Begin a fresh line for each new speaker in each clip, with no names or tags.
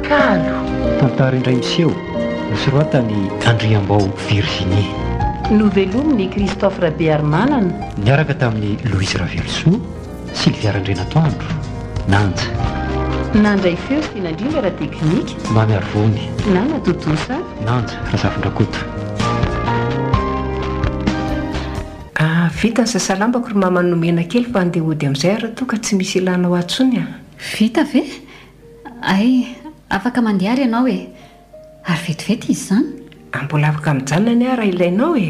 Kalo.
Tantara indray miseho, nosoratan'i Andriambao Virginie.
Novelomin'i Christophe Rabearimanana.
Niaraka tamin'i Louise Ravelosoa, Sylvia Randrianatoandro, Nanja.
Nandray feo sy nandrindra ara-teknika.
Mamy Arivony.
Nana Tontosa.
Nanja Razafindrakoto.
Ah, vita ny sasalambako ry mama nomena kely fa andeha hody amin'izay aho raha toa ka tsy misy ilanao ahy intsony ah.
Vita ve? Hay, afaka mandeha ary ianao e! Ary vetivety izy izany?
Ah, mbola afaka mijanona anie aho raha ilainao e!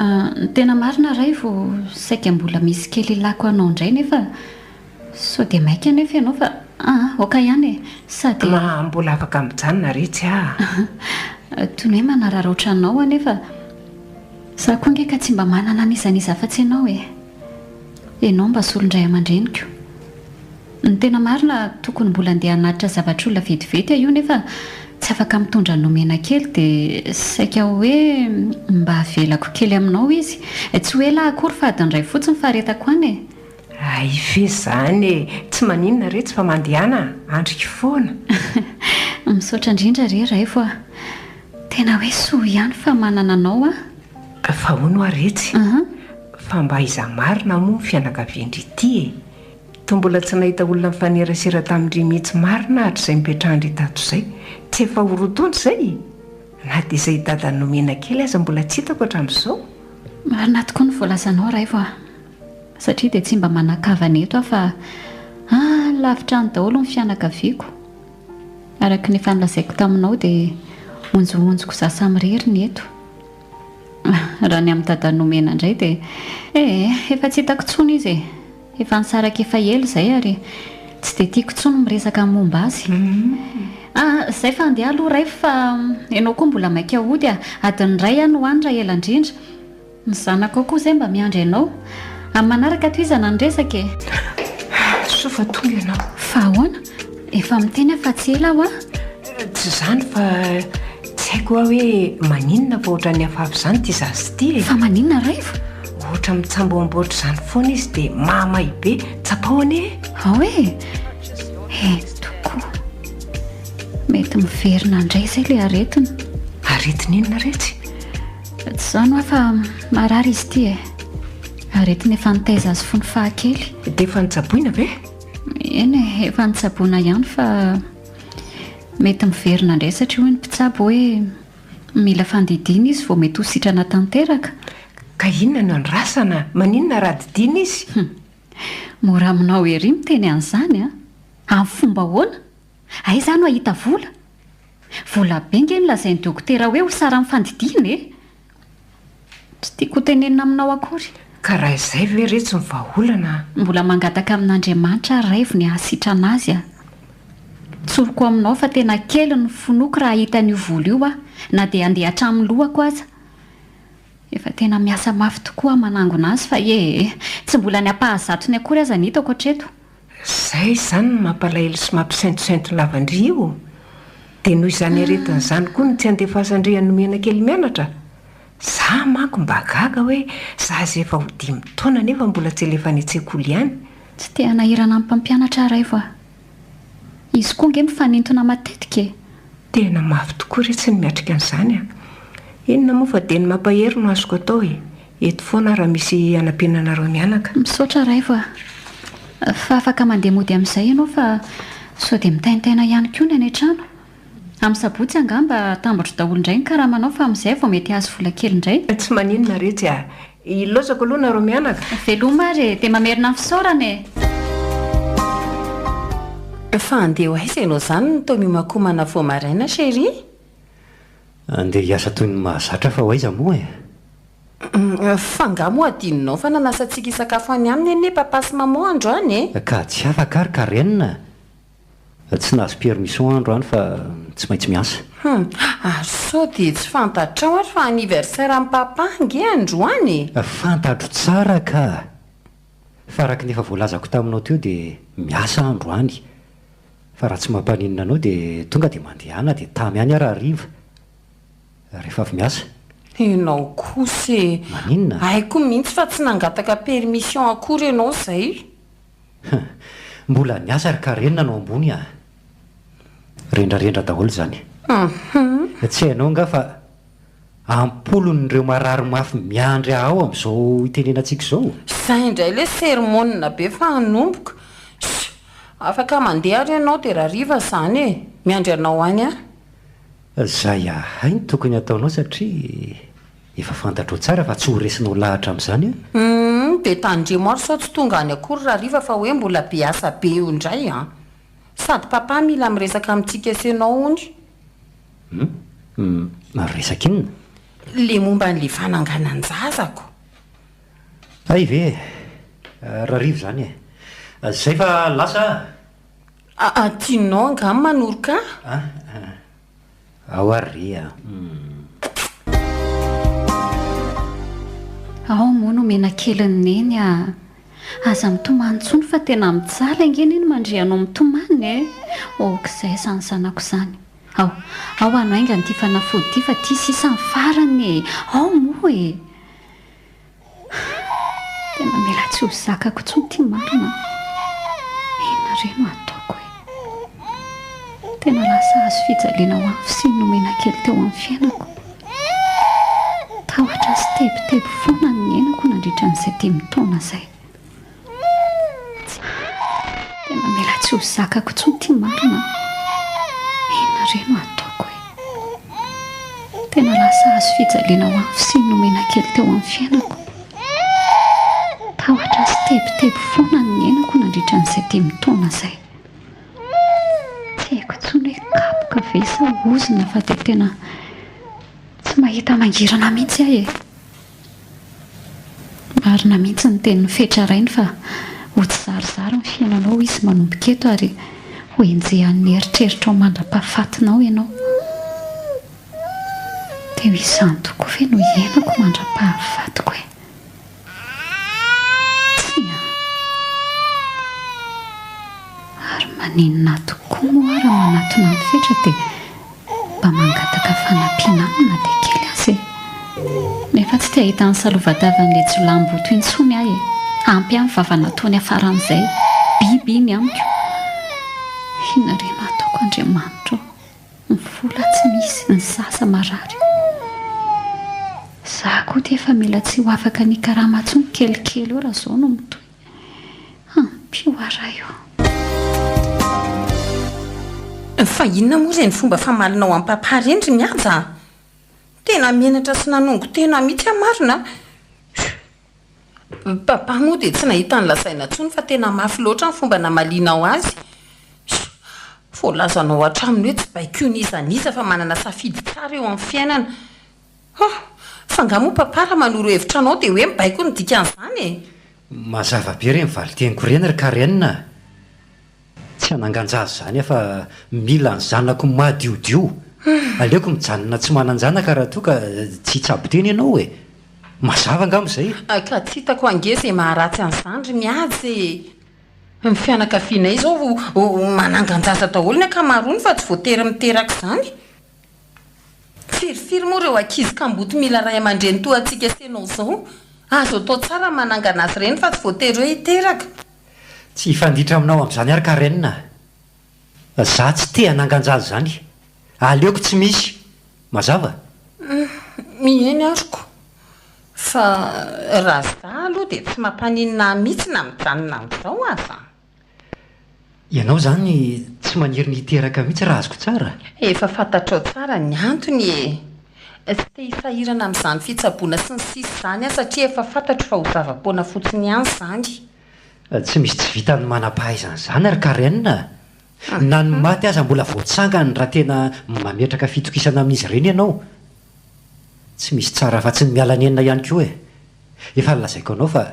Ny tena marina Raivo, saika mbola misy kely ilako anao indray nefa sao dia maika anefa ianao fa aa, aoka ihany e! Sady.
Ma, mbola afaka mijanona re tsy aho.
Toy ny hoe manararaotra anao aho nefa izaho koa ange ka tsy mba manana an'iza n'iza afa-tsy ianao e! Ianao mba solon-dray aman-dreniko. Ny tena marina tokony mbola andeha hanatitra zavatr'olona vetivety aho io nefa tsy afaka mitondra an'i Nomena kely dia saika hoe mba avelako kely aminao izy. Tsy ho ela aho akory fa adiny iray fotsiny faharetako any e!
Hay ve izany e! Tsy maninona retsy fa mandehana andriko foana.
Misaotra indrindra re Raivo a! Tena hoe soa ihany fa manana anao aho.
Fa hono hoa retsy, fa mba aiza marina moa ny fianakavian-dry ity e? Toa mbola tsy nahita olona nifanerasera tamin-dry mihitsy marina hatrizay nipetrahan-dry tato izay. Tsy efa ho roa taona izay? Na dia izay dadany nomena kely aza mbola tsy hitako hatramin'izao.
Marina tokoa ny voalazanao Raivo a! Satria dia tsy mba manan-kavana eto aho fa ah lavitra any daholo ny fianakaviako. Araka ny efa nolazaiko taminao dia honjohonjoko izaho samirery ny eto. Raha ny amin'i Dada nomena indray dia eh efa tsy hitako intsony izy e! Efa nisaraka efa ela izay ary tsy dia tiako intsony ny miresaka ny momba azy. Ah, izay fa andeha aloha Raivo fa ianao koa mbola maika hody ah. Adiny iray any ho any raha ela indrindra. Ny zanakao koa izay mba miandry anao. Amin'ny manaraka tohizana ny resaka e.
Soa fa tonga ianao.
Fa ahoana? Efa miteny aho fa tsy ela aho ah.
Tsy izany fa tsy haiko hoa hoe maninona fa ohatran'ny hafahafa izany ity zaza ity e.
Fa maninona Raivo?
Ohatra mitsamboamboatra izany foana izy dia mahamay be, tsapao anie e.
Ao e! Eny tokoa. Mety miverina indray izay ilay aretina.
Aretina inona retsy?
Tsy izany hoa fa marary izy ity e. Aretina efa nitaiza azy fony fahakely.
Dia efa notsaboina ve?
Eny e, efa notsaboina ihany fa mety miverina indray satria hoy ny mpitsabo hoe mila fandidiana izy vao mety ho sitrana tanteraka.
Ka inona no andrasana? Maninona raha didiana izy?
Hum. Mora aminao ery miteny an'izany an! Amin'ny fomba ahoana? Aiza aho no hahita vola? Vola be nge no lazain'ny dokotera hoe ho saran'ny fandidiana e! Tsy tiako ho tenenina aminao akory.
Ka raha izay ve retsy no vahaolana a!
Mbola mangataka amin'Andriamanitra aho Raivo ny hahasitrana azy a! Tsoriko aminao fa tena kely ny finoako raha hahita an'io vola io aho, na dia handeha hatramin'ny lohako aza. Efa tena miasa mafy tokoa aho manangona azy fa ee! Tsy mbola ny ampahazatony akory aza ny hitako hatreto.
Zay izany no mampalahelo sy mampisentosento lava ndry io. Dia noho izany aretina izany koa no tsy andefasan-dry an'i Nomena kely mianatra? Za manko mba gaga hoe zaza efa ho dimy taona nefa mbola tsy alefa any an-tsekoly ihany.
Tsy te hanahirana ny mpampianatra aho Raivo a! Izy koa ange mifanintona matetika e!
Tena mafy tokoa re tsy ny miatrika an'izany a! Inona moa fa dia ny mampahery no azoko atao e! Eto foana aho raha misy hanampiana anareo mianaka.
Misaotra Raivo a! Fa afaka mandeha mody amin'izay ianao fa sao dia mitaintaina ihany koa ny any an-trano. Amin'ny sabotsy angamba atambatro daholo indray ny karamanao fa amin'izay vao mety hahazo vola kely indray.
Tsy maninona retsy a! Ilaozako aloha nareo mianaka.
Veloma ary e! Dia mamerina ny fisaorana e!
Fa andeha ho aiza ianao izany no toa miomankomana vao maraina chérie?
Andeha hiasa toy ny mahazatra fa ho aiza moa e?
Fa angaha moa adinonao fa nanasa antsika hisakafo any aminy anie papa sy maman androany e?
Ka tsy afaka ary Karen a! Tsy nahazo permission aho androany fa tsy maintsy miasa.
Hum, ary sao dia tsy fantatrao ary fa anniversaire an'i papa ange androany e?
Fantatro tsara ka! Fa araka ny efa voalazako taminao teo dia miasa aho androany. Fa raha tsy mampaninona anao dia tonga dia mandehana dia tamy any aho rahariva. Rehefa avy miasa.
Ianao kosa e!
Maninona?
Haiko mihitsy fa tsy nangataka permission akory ianao izay.
Huh! Mbola niasa ry Karen no ambony ah! Rendrarendra daholo izany. Tsy hainao angaha fa am-polony ireo marary mafy miandry ahy ao amin'izao itenenantsika izao?
Izay indray ilay sermona be fa hanomboka. Sh! Afaka mandeha ary ianao dia rahariva izany e! Miandry anao any aho.
Izay ahay no tokony hataonao satria efa fantatrao tsara fa tsy ho resinao lahatra amin'izany aho.
Humm dia tandremo ary sao tsy tonga any akory rahariva fa hoe mbola be asa be eo indray an! Sady papa mila miresaka amintsika sy ianao hono.
Humm resaka inona?
Le momba an'le fananganan-jazako.
Hay ve e! Rahariva izany e! Zay fa lasa ah!
Aa tianao angaha ny manoroka ahy?
Ah ao ary re a! Humm.
Ao moa no menakelin'i Neny a! Aza mitomany intsony fa tena mijaly ange Neny mandre anao mitomany e! Aok'izay izany zanako izany. Ao, ao hano haingana ity fanafody ity fa ity sisa ny farany e! Ao moa e! Tena mila tsy ho zakako intsony ity marina an! Inona re no hataoko e? Tena lasa hazo fijaliana ho ahy ny fisian'ny nomena kely teo amin'ny fiainako. Tahotra sy tebiteby foana no niainako nandritra an'izay dimy taona izay. Tena mila tsy ho zakako intsony ity marina an! Inona re no hataoko e? Tena lasa hazo fijaliana ho ahy ny fisian'ny nomena kely teo amin'ny fiainako. Tahotra sy tebiteby foana no niainako nandritra an'izay dimy taona izay. Tsy haiko intsony hoe kapoka ve sa ozona fa dia tena tsy mahita mangirana mihitsy aho e! Marina mihitsy ny tenin'i Fetra rainy fa ho tsy zarizary ny fiainanao izy manomboka eto ary ho enjehan'ny eritreritrao mandra-pahafatinao ianao. Dia ho izany tokoa ve no hiainako mandra-pahafatiko e? Tsia. Ary maninona ahy tokoa moa aho raha manatona an'i Fetra dia mba mangataka fanampiana aminy na dia kely aza e! Nefa tsy te hahita ny salovatavan'ilay jiolahimboto intsony aho e! Ampy ahy ny vava nataony hafaran'izay. Biby iny amiko. Inona re no hataoko Andriamanitra ô? Ny vola tsy misy, ny zaza marary. Za koa ty efa mila tsy ho afaka ny hikarama intsony kelikely eo raha zao no mitohy. Ampio aho Ray ô.
Fa inona moa ireny fomba famalinao an'i Papa ireny ry Mihaja a? Tena menatra sy nanongo tena mihitsy aho marina a! Papa moa dia tsy nahita ny lazaina intsony fa tena mafy loatra ny fomba namalianao azy. Voalazanao hatramin'ny hoe tsy baikoin'iza n'iza fa manana safidy tsara eo amin'ny fiainana. Huh! Fa angaha moa Papa raha manoro hevitra anao dia hoe mibaiko no dikan'izany e?
Mazava be ireny valin-teniko ireny ry Karen a! Tsy hanangan-jaza izany aho fa mila ny zanako madiodio. Aleoko mijanona tsy manan-janaka raha toa ka tsy hitsabo tena ianao e! Mazava angamba izay?
Ka tsy hitako ange izay maharatsy an'izany ry Mihaja e! Ny fianakavianay izao manangan-jaza daholo ny ankamaroany fa tsy voatery miteraka izany. Firifiry moa ireo ankizy kamboty mila ray aman-dreny toa antsika sy ianao izao? Azo atao tsara ny manangana azy ireny fa tsy voatery hoe hiteraka.
Tsy hifanditra aminao amin'izany ary Karen a! Za tsy te hanangan-jaza izany. Aleoko tsy misy. Mazava?
Eny aroko. Fa raha za aloha dia tsy mampaninona ahy mihitsy na mijanona amin'izao aza.
Ianao izany tsy maniry ny hiteraka mihitsy raha azoko tsara?
Efa fantatrao tsara ny antony e! Tsy te hisahirana amin'izany fitsaboana sy ny sisa izany aho satria efa fantatro fa ho zava-poana fotsiny ihany izany.
Tsy misy tsy vitan'ny manam-pahaizana izany ry Karen a! Na ny maty aza mbola voatsangany raha tena mametraka fitokisana amin'izy ireny ianao. Tsy misy tsara afa-tsy ny miala nenina ihany koa e! Efa nolazaiko anao fa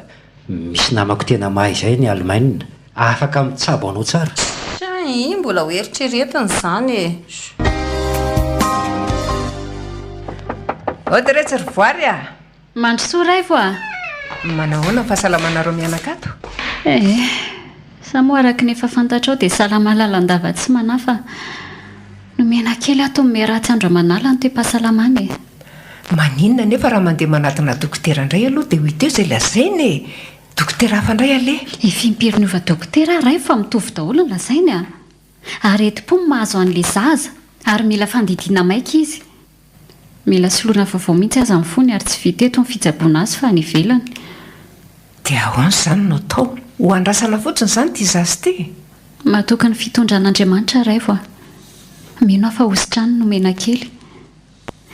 misy namako tena mahay izay any Allemagne, afaka mitsabo anao tsara.
Tsia, mbola ho eritreretina izany e!
Ody re tsy ry voary a!
Mandrosoa Raivo a!
Manahoana ny fahasalamanareo mianaka ato?
Eh! Za moa araka ny efa fantatrao dia salama lalandava tsy manahy fa nomena kely ato ny miharatsy andro aman'ala ny toe-pahasalamana e!
Maninona anefa raha mandeha manatona dokotera indray aloha dia ho hita eo izay lazainy e! Dokotera hafa indray aleha.
Efa impiry niova dokotera aho Raivo fa mitovy daholo ny lazainy a! Aretim-po no mahazo an'ilay zaza ary mila fandidiana maika izy. Mila soloina vaovao mihitsy aza ny fony ary tsy vita eto ny fitsaboana azy fa any ivelany.
Dia ahoana izany no atao? Ho andrasana fotsiny izany ity zaza ity?
Matoky ny fitondran'Andriamanitra Raivo a! Mino aho fa hositrany nomena kely.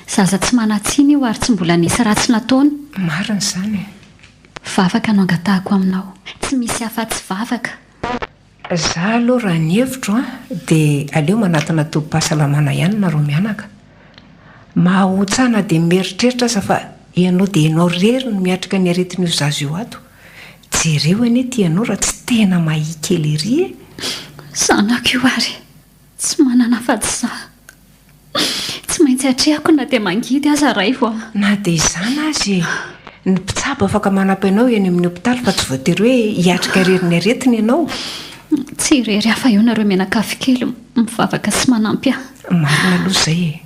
Zaza tsy manan-tsiny io ary tsy mbola nisy ratsy nataony.
Marina izany e!
Vavaka no angatahako aminao. Tsy misy afa-tsy vavaka.
Za aloha raha ny hevitro an, dia aleo manatona tobim-pahasalamana ihany nareo mianaka. Mahaotsana dia mieritreritra aza fa ianao dia ianao irery no miatrika ny aretin'io zaza io ato. Jereo anie ity ianao raha tsy tena mahia kely ery e!
Zanako io ary tsy manana afa-tsy za. Tsy maintsy atrehako na dia mangidy aza Raivo a!
Na dia izany aza e! Ny mpitsabo afaka manampy anao eny amin'ny hopitaly fa tsy voatery hoe hiatrika irery ny aretina ianao.
Tsy irery aho fa eo nareo mianakavy kely mivavaka sy manampy ahy.
Marina aloha izay e!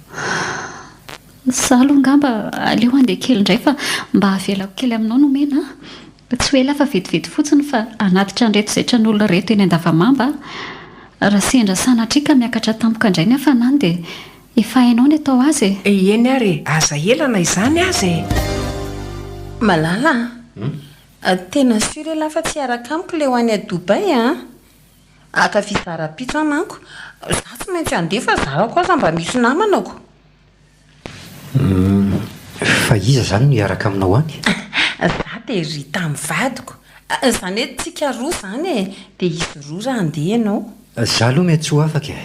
Izaho aloha angamba aleo handeha kely indray fa mba avelako kely aminao nomena a! Tsy ho ela fa vetivety fotsiny fa hanatitra an'ireto zaitran'olona ireto eny Andavamamba aho. Raha sendra sanatria ka miakatra tampoka indray ny hafanany dia efa hainao ny atao azy e!
Eny ary e! Aza ela na izany aza e!
Malala a! Tena sûr elah fa tsy hiaraka amiko le ho any à Dubaï a! Haka visa rahampitso aho manko. Za tsy maintsy handeha fa zarako aza mba misy namana ko!
Humm, fa iza izany no hiaraka aminao any?
Za dia Rita mivadiko. Izany hoe tsika roa izany e! Dia izy roa raha handeha ianao.
Za aloha mety tsy ho afaka e!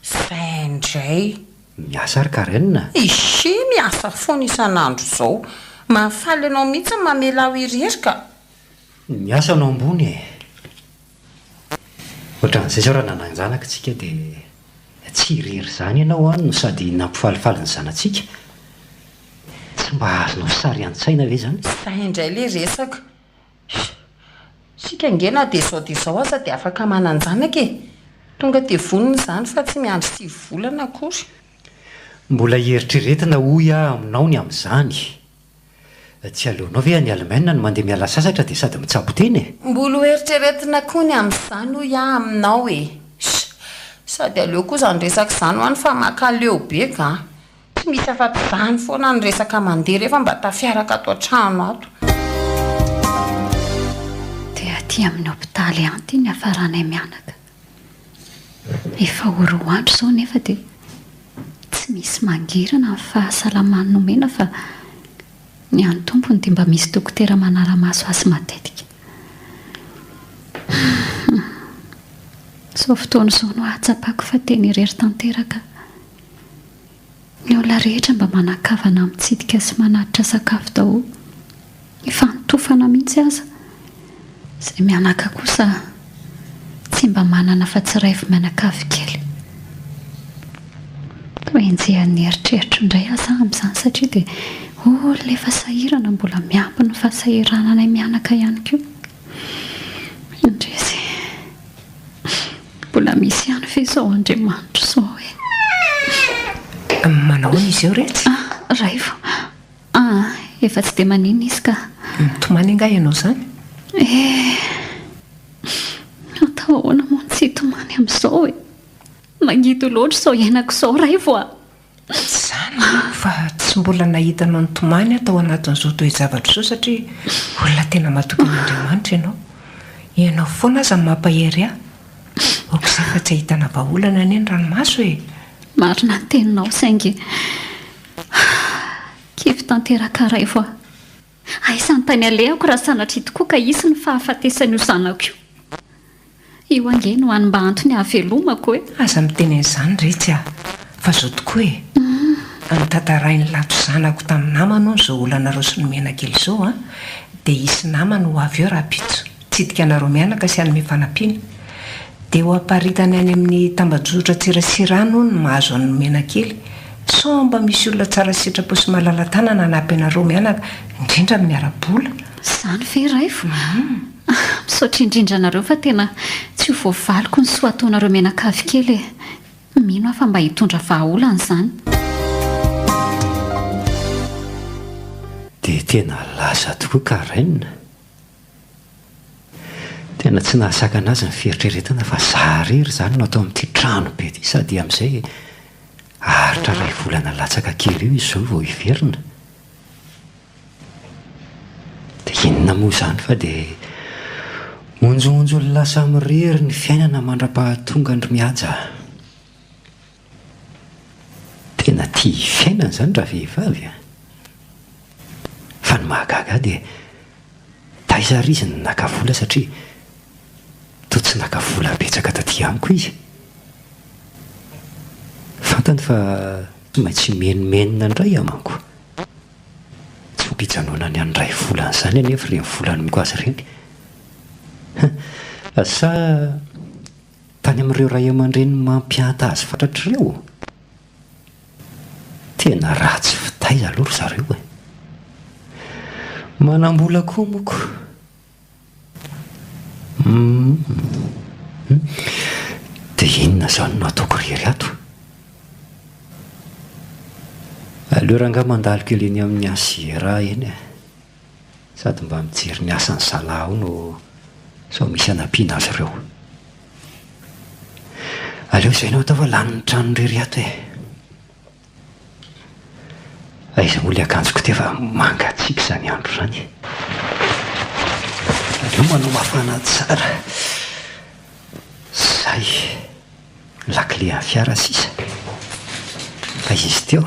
Zay indray.
Miasa ary Karen a!
Ishe miasa foana isan'andro izao. Mahafaly anao mihitsy ny mamela aho irery ka!
Miasa no ambony e! Ohatran'izay izao raha nanan-janaka tsika dia tsy irery izany ianao an no sady nampifalifaly ny zanatsika. Tsy mba azonao sary an-tsaina ve izany?
Zay indray ilay resaka. Isika ange na dia izao dia izao aza dia afaka manan-janaka e! Tonga dia vonona izany fa tsy miandry sivy volana akory.
Mbola eritreretina hoy aho aminao ny amin'izany. Tsy aleonao ve any Allemagne no mandeha miala sasatra dia sady mitsabo tena e?
Mbola ho eritreretina koa ny amin'izany hoy aho aminao e! Sady aleo koa izany resaka izany ho any fa mankaleo be ka! Tsy misy afa-tsy izany foana ny resaka mandeha rehefa mba tafiaraka ato an-trano ato.
Dia aty amin'ny hopitaly ihany ity niafaranay mianaka. Efa ho roa andro izao nefa dia tsy misy mangirana ny fahasalamany nomena fa ny an'ny tompony dia mba misy dokotera manara-maso azy matetika. Humm. Izao fotoana izao no ahatsapako fa tena irery tanteraka aho. Ny olona rehetra mba manan-kavana mitsidika sy manatitra sakafo daholo. Ifanotofana mihitsy aza. Izay mianaka kosa tsy mba manana afa-tsy raivo mianakavy kely. Toa enjehan'ny eritreritro indray aza aho amin'izany satria dia olona efa sahirana mbola miampy ny fahasahirananay mianaka ihany koa. Indrisy. Mbola misy ihany ve izao Andriamanitra izao e?
Manao ahoana izy eo retsy?
Ah, Raivo. Ah, efa tsy dia maninona izy ka.
Mitomany angaha ianao izany?
Eh, atao ahoana moa no tsy hitomany amin'izao e? Mangidy loatra izao iainako izao Raivo a!
Tsy izany manko fa tsy mbola nahita anao nitomany aho tao anatin'izao toe-javatra izao satria olona tena matoky an'Andriamanitra ianao. Ianao foana aza no mampahery ahy. Aoka izay fa tsy ahitana vahaolana anie ny ranomaso e!
Marina ny teninao saingy kivy tanteraka Raivo a! Aiza ny tany alehako raha sanatria tokoa ka hisy ny fahafatesan'io zanako io? Io ange no hany mba antony hahavelomako e!
Aza miteny an'izany retsy a! Fa zao tokoa e! Notantarain'i Lanto zanako tamin'ny namany hono izao olanareo sy nomena kely izao an! Dia hisy namany ho avy eo rahampitso, hitsidika anareo mianaka sy hanome fanampiana. Dia ho aparitany any amin'ny tambajotran-tserasera any hono ny mahazo an'i Nomena kely. Sao mba misy olona tsara sitrapo sy malala-tanana hanampy anareo mianaka, indrindra amin'ny ara-bola.
Izany ve Raivo? Misaotra indrindra anareo fa tena tsy ho voavaliko ny soa ataonareo mianakavy kely e! Mino aho fa mba hitondra vahaolana izany.
Dia tena lasa tokoa Karen. Tena tsy nahasakana azy ny fieritreretana fa za irery izany no ato amin'ity trano be ity sady amin'izay haharitra iray volana latsaka kely eo izy izao vao hiverina. Dia inona moa izany fa dia onjohonjo lasa samirery ny fiainana mandra-pahatonga an-dry Mihaja. Tena tia fiainana izany ravehivavy a! Fa ny mahagaga ahy dia taiza ary izy no naka vola satria toa tsy naka vola betsaka taty amiko izy. Fantany fa tsy maintsy himenomenona indray aho manko. Tsy ho mpijanonany handray vola an'izany anefa ireny vola nomeko azy ireny. Sa tany amin'ireo ray aman-dreny mampihanta azy fatratra ireo? Tena ratsy fitaiza aloha ry zareo e! Manam-bola koa moko. Humm. Dia inona izany no ataoko irery ato? Aleo rangahy mandalo kely eny amin'ny Asiera eny e. Sady mba mijery ny asan'ny zalahy ao no sao misy hanampiana azy ireo. Aleo izay no atao fa lanin'ny trano irery ato e. Aiza moa ilay akanjoko ity fa mangatsiaka izany andro izany. Aleo manao mafana tsara. Zay. Lakile an'ny fiara sisa. Aiza izy teo?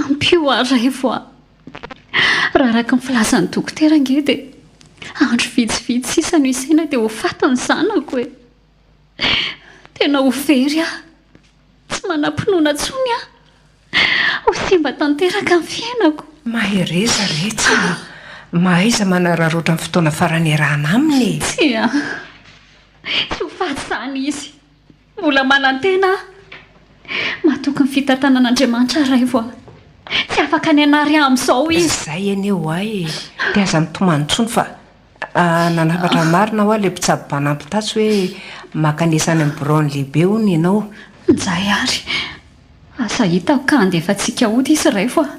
Ampio aho Raivo a! Raha araka ny filazan'ny dokotera ange dia andro vitsivitsy sisa no isaina dia ho faty ny zanako e! Tena ho very aho. Tsy manam-pinoana intsony aho. Ho simba tanteraka ny fiainako.
Mahereza retsy a! Mahaiza manararaotra ny fotoana farany iarahana aminy e!
Tsia. Tsy ho faty izany izy. Mbola manantena aho. Matoky ny fitantanan'Andriamanitra Raivo a! Tsy afaka ny hanary ahy amin'izao izy.
Izay anie ho ahy e! Dia aza mitomany intsony fa Nanafatra marina hoa ilay mpitsabo mpanampy tatsy hoe makanesa any amin'ny biraon'ny lehibe hono ianao.
Njay ary! Asa hitako ka handefa antsika hody izy Raivo a!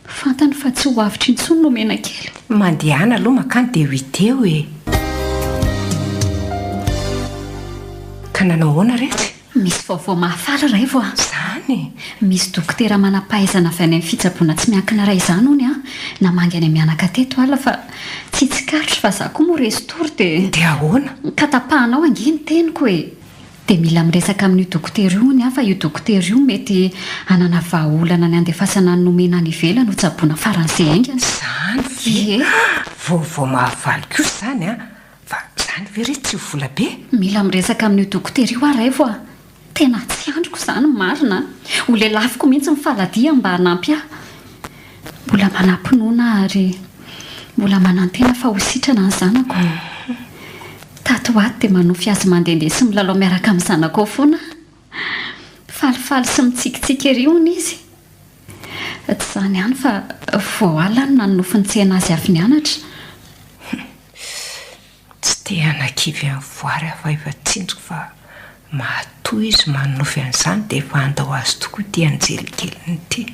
Fantany fa tsy ho avotra intsony nomena kely.
Mandehana aloha makany dia ho hita eo e! Ka nanao ahoana retsy?
Misy vaovao mahafaly Raivo a!
Izany?
Misy dokotera manam-pahaizana avy any amin'ny fitsaboana tsy miankina iray izany hono an, namangy anay mianaka teto alina fa tsy tsikaritro fa za koa moa resy tory dia.
Dia ahoana?
Ka tapahanao ange ny teniko e! Dia mila miresaka amin'io dokotera io hono aho fa io dokotera io mety hanana vahaolana ny handefasana ny nomena any ivelany ho tsaboina faran'izay haingana.
Izany ve?
Ie.
Vaovao mahafaly kosa izany an! Fa izany ve re tsy ho vola be?
Mila miresaka amin'io dokotera io aho Raivo a! Tena tsy andriko izany marina a! Ho lelafiko mihitsy ny faladia mba hanampy ahy. Mbola manam-pinoana aho ary mbola manantena fa ho sitrana ny zanako. Tato ho ato dia manofy azy mandehandeha sy milalao miaraka amin'ny zanako ao foana aho. Falifaly sy mitsikitsiky ery hono izy. Tsy izany ihany fa vao alina no nanonofy nitsena azy avy nianatra.
Tsy te hanakivy an'i Voary aho fa efa tsinjoko fa matoa izy manonofy an'izany dia efa handao azy tokoa ity anjely keliny ity.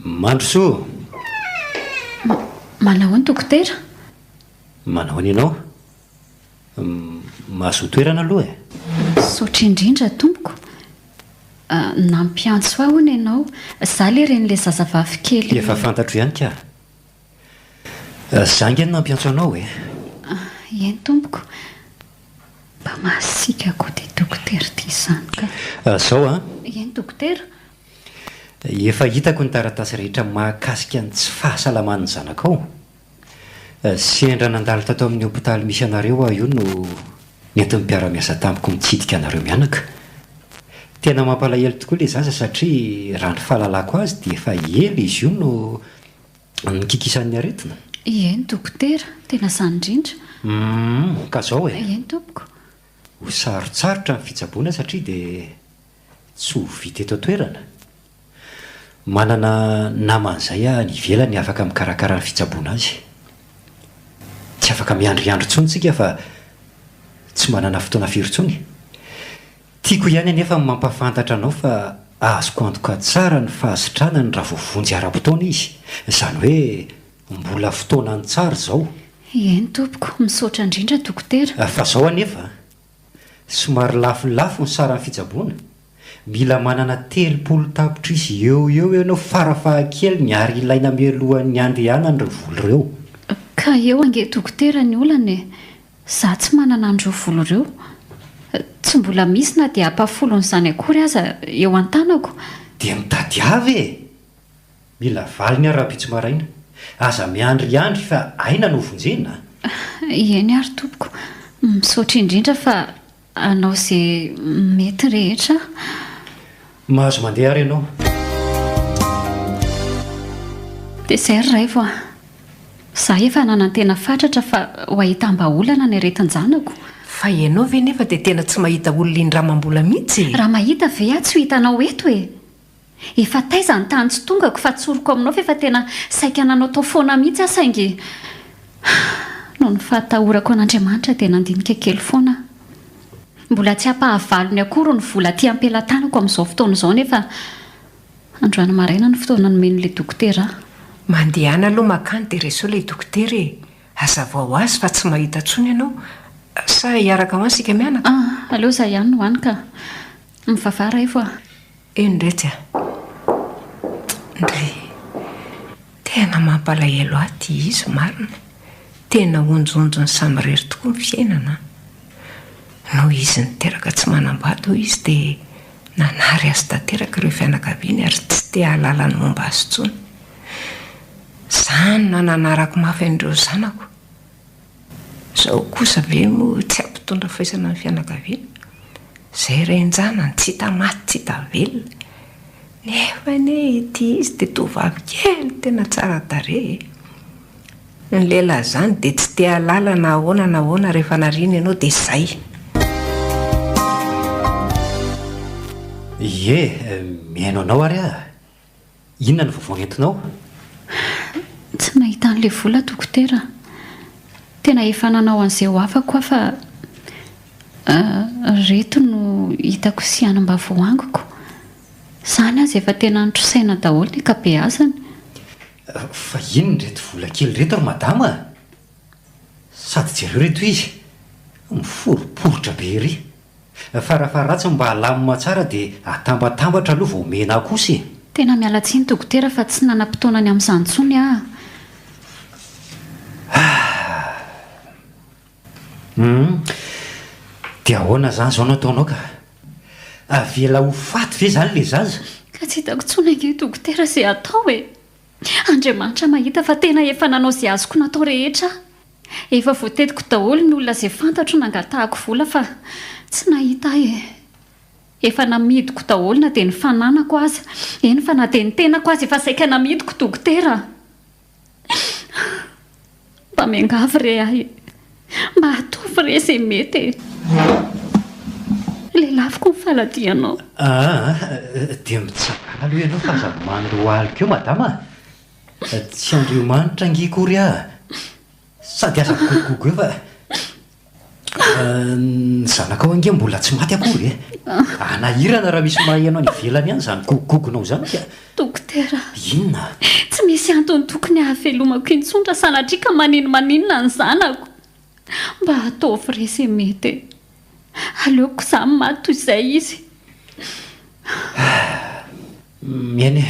Mandrosoa!
Manahoana dokotera?
Manahoana ianao? Mahazoa toerana aloha e!
Misaotra indrindra tompoko. Nampiantso ahy hono ianao. Za le renin'ilay zazavavy kely.
Efa fantatro ihany ka. Za ange no nampiantso anao e!
Eny tompoko. Mba masiaka koa ity dokotera ity izany ka.
Zao an!
Eny dokotera.
Efa hitako ny taratasy rehetra mahakasika ny tsy fahasalaman'ny zanakao. Sendra nandalo tato amin'ny hopitaly misy anareo aho io no nentin'ny mpiara-miasa tamiko nitsidika anareo mianaka. Tena mampalahelo tokoa ilay zaza satria raha ny fahalalako azy dia efa ela izy io no nikikisan'ny aretina.
Eny dokotera, tena izany indrindra.
Humm, ka zao e.
Eny tompoko.
Ho sarotsarotra ny fitsaboana satria dia tsy ho vita eto an-toerana. Manana namana izay aho any ivelany afaka mikarakara ny fitsaboana azy. Tsy afaka miandriandry intsony isika fa tsy manana fotoana firy intsony. Tiako ihany anefa ny mampahafantatra anao fa. Azoko antoka tsara ny fahasitranany raha voavonjy ara-potoana izy, izany hoe mbola fotoanany tsara izao.
Eny tompoko, misaotra indrindra dokotera.
Fa izao anefa, somary lafolafo ny saran'ny fitsaboana, mila manana 30 tapitrisa eo ho eo ianao farafahakeliny ary ilaina mialohan'ny handehanany ireo vola ireo.
Ka eo ange dokotera ny olana e! Za tsy manana an'ireo vola ireo. Tsy mbola misy na dia ampahafolon'izany akory aza eo an-tanako.
Dia mitadiava e! Mila valiny aho rahampitso maraina. Aza miandriandry fa aina no vonjena
a! Eny ary tompoko. Misaotra indrindra fa hanao izay mety rehetra aho.
Mahazo mandeha ary ianao.
Dia izay ry Raivo a! Za efa nanantena fatratra fa ho ahitam-bahaolana ny aretin-janako.
Fa ianao ve nefa dia tena tsy mahita olona indramam-bola mihitsy e?
Raha mahita ve aho tsy ho hitanao eto e! Efa taiza ny tany tsy tongako fa tsoriko aminao fa efa tena saika nanaotao foana mihitsy aho saingy noho ny fahatahorako an'Andriamanitra dia nandinika kely foana aho. Mbola tsy ampahavalony akory ny vola aty am-pelatanako amin'izao fotoana izao nefa androany maraina no fotoana nomen'ilay dokotera ahy.
Mandehana aloha makany dia resaho ilay dokotera e! Hazavao azy fa tsy mahita intsony ianao sa hiaraka ho any isika mianaka?
Ah, aleo izaho ihany no any ka. Mivavaha Raivo a!
Eny retsy a! Ndry! Tena mampalahelo ahy ity izy marina! Tena onjonjony samirery tokoa ny fiainana an! Noho izy niteraka tsy manambady hoy izy dia nanary azy tanteraka ireo fianakaviany ary tsy te hahalala ny momba azy intsony. Izany no nananarako mafy an'ireo zanako. Izao kosa ve moa tsy hampitondra faisana ny fianakaviana? Izay ren-janany tsy hita maty tsy hita velona. Nefa anie ity izy dia tovovavy kely tena tsara tarehy e! Ny lehilahy izany dia tsy te hahalala na ahoana na ahoana rehefa nariana ianao dia izay.
Ie, mihaino anao ary aho. Inona no vaovao nentinao?
Tsy nahita an'ilay vola dokotera. Tena efa nanao an'izay ho afako aho fa ireto no hitako sy hany mba voangoko. Izany aza efa tena notrosaina daholo ny ankabeazany.
Fa inona ireto vola kely ireto ry madama a? Sady jereo ireto izy, miforiporitra be ery. Farafaharatsiny mba alamina tsara dia atambatambatra aloha vao omena ahy kosa e!
Tena miala tsiny dokotera fa tsy nanam-potoana ny amin'izany intsony aho.
Hum, dia ahoana izany izao no ataonao ka? Avela ho faty ve izany ilay zaza?
Ka tsy hitako intsony ange dokotera izay atao e! Andriamanitra mahita fa tena efa nanao izay azoko natao rehetra aho. Efa voatetiko daholo ny olona izay fantatro nangatahako vola fa tsy nahita ahy e! Efa namidiko daholo na dia ny fananako aza, eny fa na dia ny tenako aza efa saika namidiko dokotera a! Mba miangavy re ahy e! Mba ataovy re izay mety e! Lelafiko ny faladianao.
Aa dia mitsangàna aloha ianao fa aza mandohalika eo madama a! Tsy Andriamanitra ange akory aho. Sady aza migogogogo eo fa ny zanakao ange mbola tsy maty akory e. Hanahirana raha misy maheno any ivelany any izany gogogogonao izany ka.
Dokotera.
Inona?
Tsy misy antony tokony hahavelomako intsony raha sanatria ka maninomaninona ny zanako. Mba ataovy re izay mety e. Aleoko izaho maty toy izay izy.
Eny e,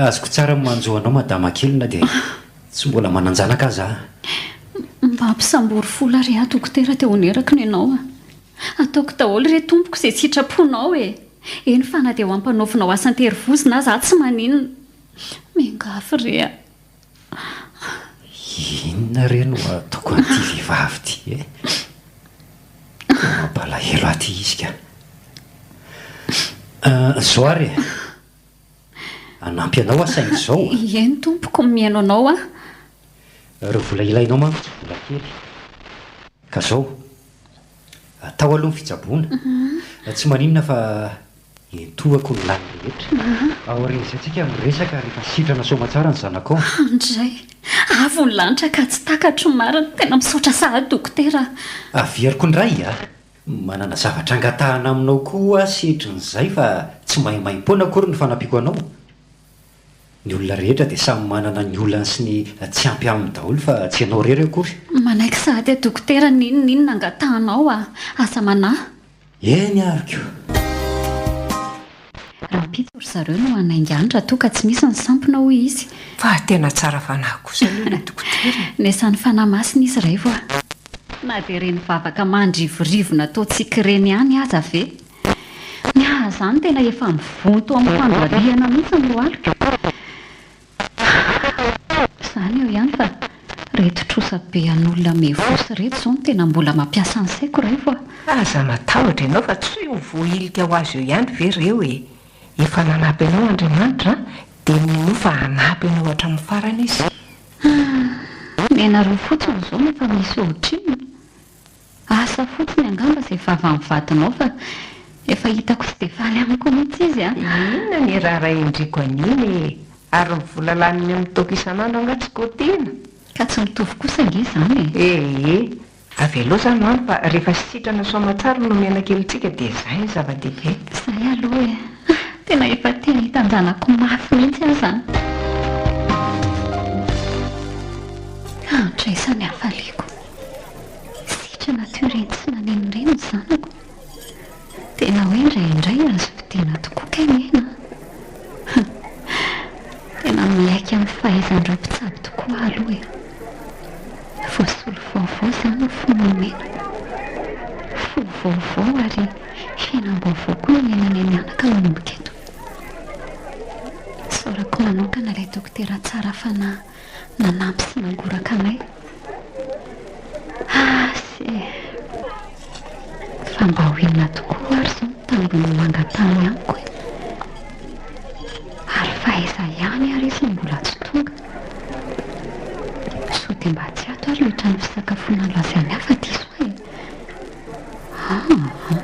azoko tsara ny manjo anao madama kely na dia tsy mbola manan-janaka aza aho.
Mba ampisambory vola re aho dokotera dia honerako ny anao a. Ataoko daholo re tompoko izay sitraponao e. Eny fa na dia ho ampanaovinao asa an-terivozona aza aho tsy maninona. Miangavy re a.
Inona re no ataoko an'ity vehivavy ity e? Tena mampalahelo ahy ity izy ka. Izao ary e, hanampy anao aho saingy izao a.
Eny tompoko, mihaino anao aho.
Ireo vola ilainao manko tsy vola kely. Ka izao, atao aloha ny fitsaboana. Tsy maninona fa Entohako ny lany rehetra. Aorian'izay tsika miresaka rehefa sitrana soamatsara ny zanakao.
Andray! Avo ny lanitra ka tsy takatro marina. Tena misaotra sahady dokotera a!
Averiko indray a! Manana zavatra angatahana aminao koa aho setrin'izay fa tsy maimaim-poana akory ny fanampiako anao. Ny olona rehetra dia samy manana ny olany sy ny tsy ampy aminy daholo fa tsy ianao irery akory.
Manaiky sahady aho dokotera n'inon'inona angatahanao a! Aza manahy.
Eny ary ko!
Rahampitso ry zareo no hanainga any raha toa ka tsy misy ny sampona hoy izy.
Fa tena tsara fanahy kosa aloha ilay dokotera e!
Nesan'ny fanahy masina izy Raivo a! Na dia ireny vavaka mandrivorivo nataontsika ireny ihany aza ve? Ny ahy izany tena efa mivonto amin'ny fandohalihana mihitsy ny lohaliko. Izany eo ihany fa ireto trosa be an'olona mivosa ireto izao no tena mbola mampiasa ny saiko Raivo a!
Aza matahotra ianao fa tsy ho voahilika ho azy eo ihany ve ireo e! Efa nanampy anao Andriamanitra dia minoa fa hanampy anao hatramin'ny farany Izy.
Nenareo fotsiny izao no efa misy ohatrinona? Asa fotsiny angamba izay vavan'ny vadinao fa efa hitako tsy dia faly amiko mihitsy izy an!
Inona ny raharahin-driko an'iny e! Ary ny vola laniny amin'ny toaka isan'andro angaha tsy kotena?
Ka tsy mitovy kosa ange izany
e! Ee, avelao izany ho any fa rehefa sitrana soamatsara no nomena kelintsika dia izay no zava-dehibe.
Izay aloha e! Tena efa te hahita an-janako mafy mihitsy aho izany. Andraisany hafaliako. Sitrana toy ireny tsy naneno ireny ny zanako. Tena hoe indraindray azo vidiana tokoa kay ny aina an! Tena miaiky amin'ny fahaizan'ireo mpitsabo tokoa aho aloha e! Voasolo vaovao izany ny fo nomena. Fo vaovao ary fiainam-baovao koa no iainanay mianaka manomboka eto. Isaorako manokana ilay dokotera tsara fanahy nanampy sy nangoraka anay. Asa e! Fa mba ho inona tokoa ary izao ny tambin'ny mangatany amiko e? Ary fa aiza ihany ary izy no mbola tsy tonga? Sao dia mba tsy ato ary ilay trano fisakafoana lazainy ahy fa diso aho e? Aa!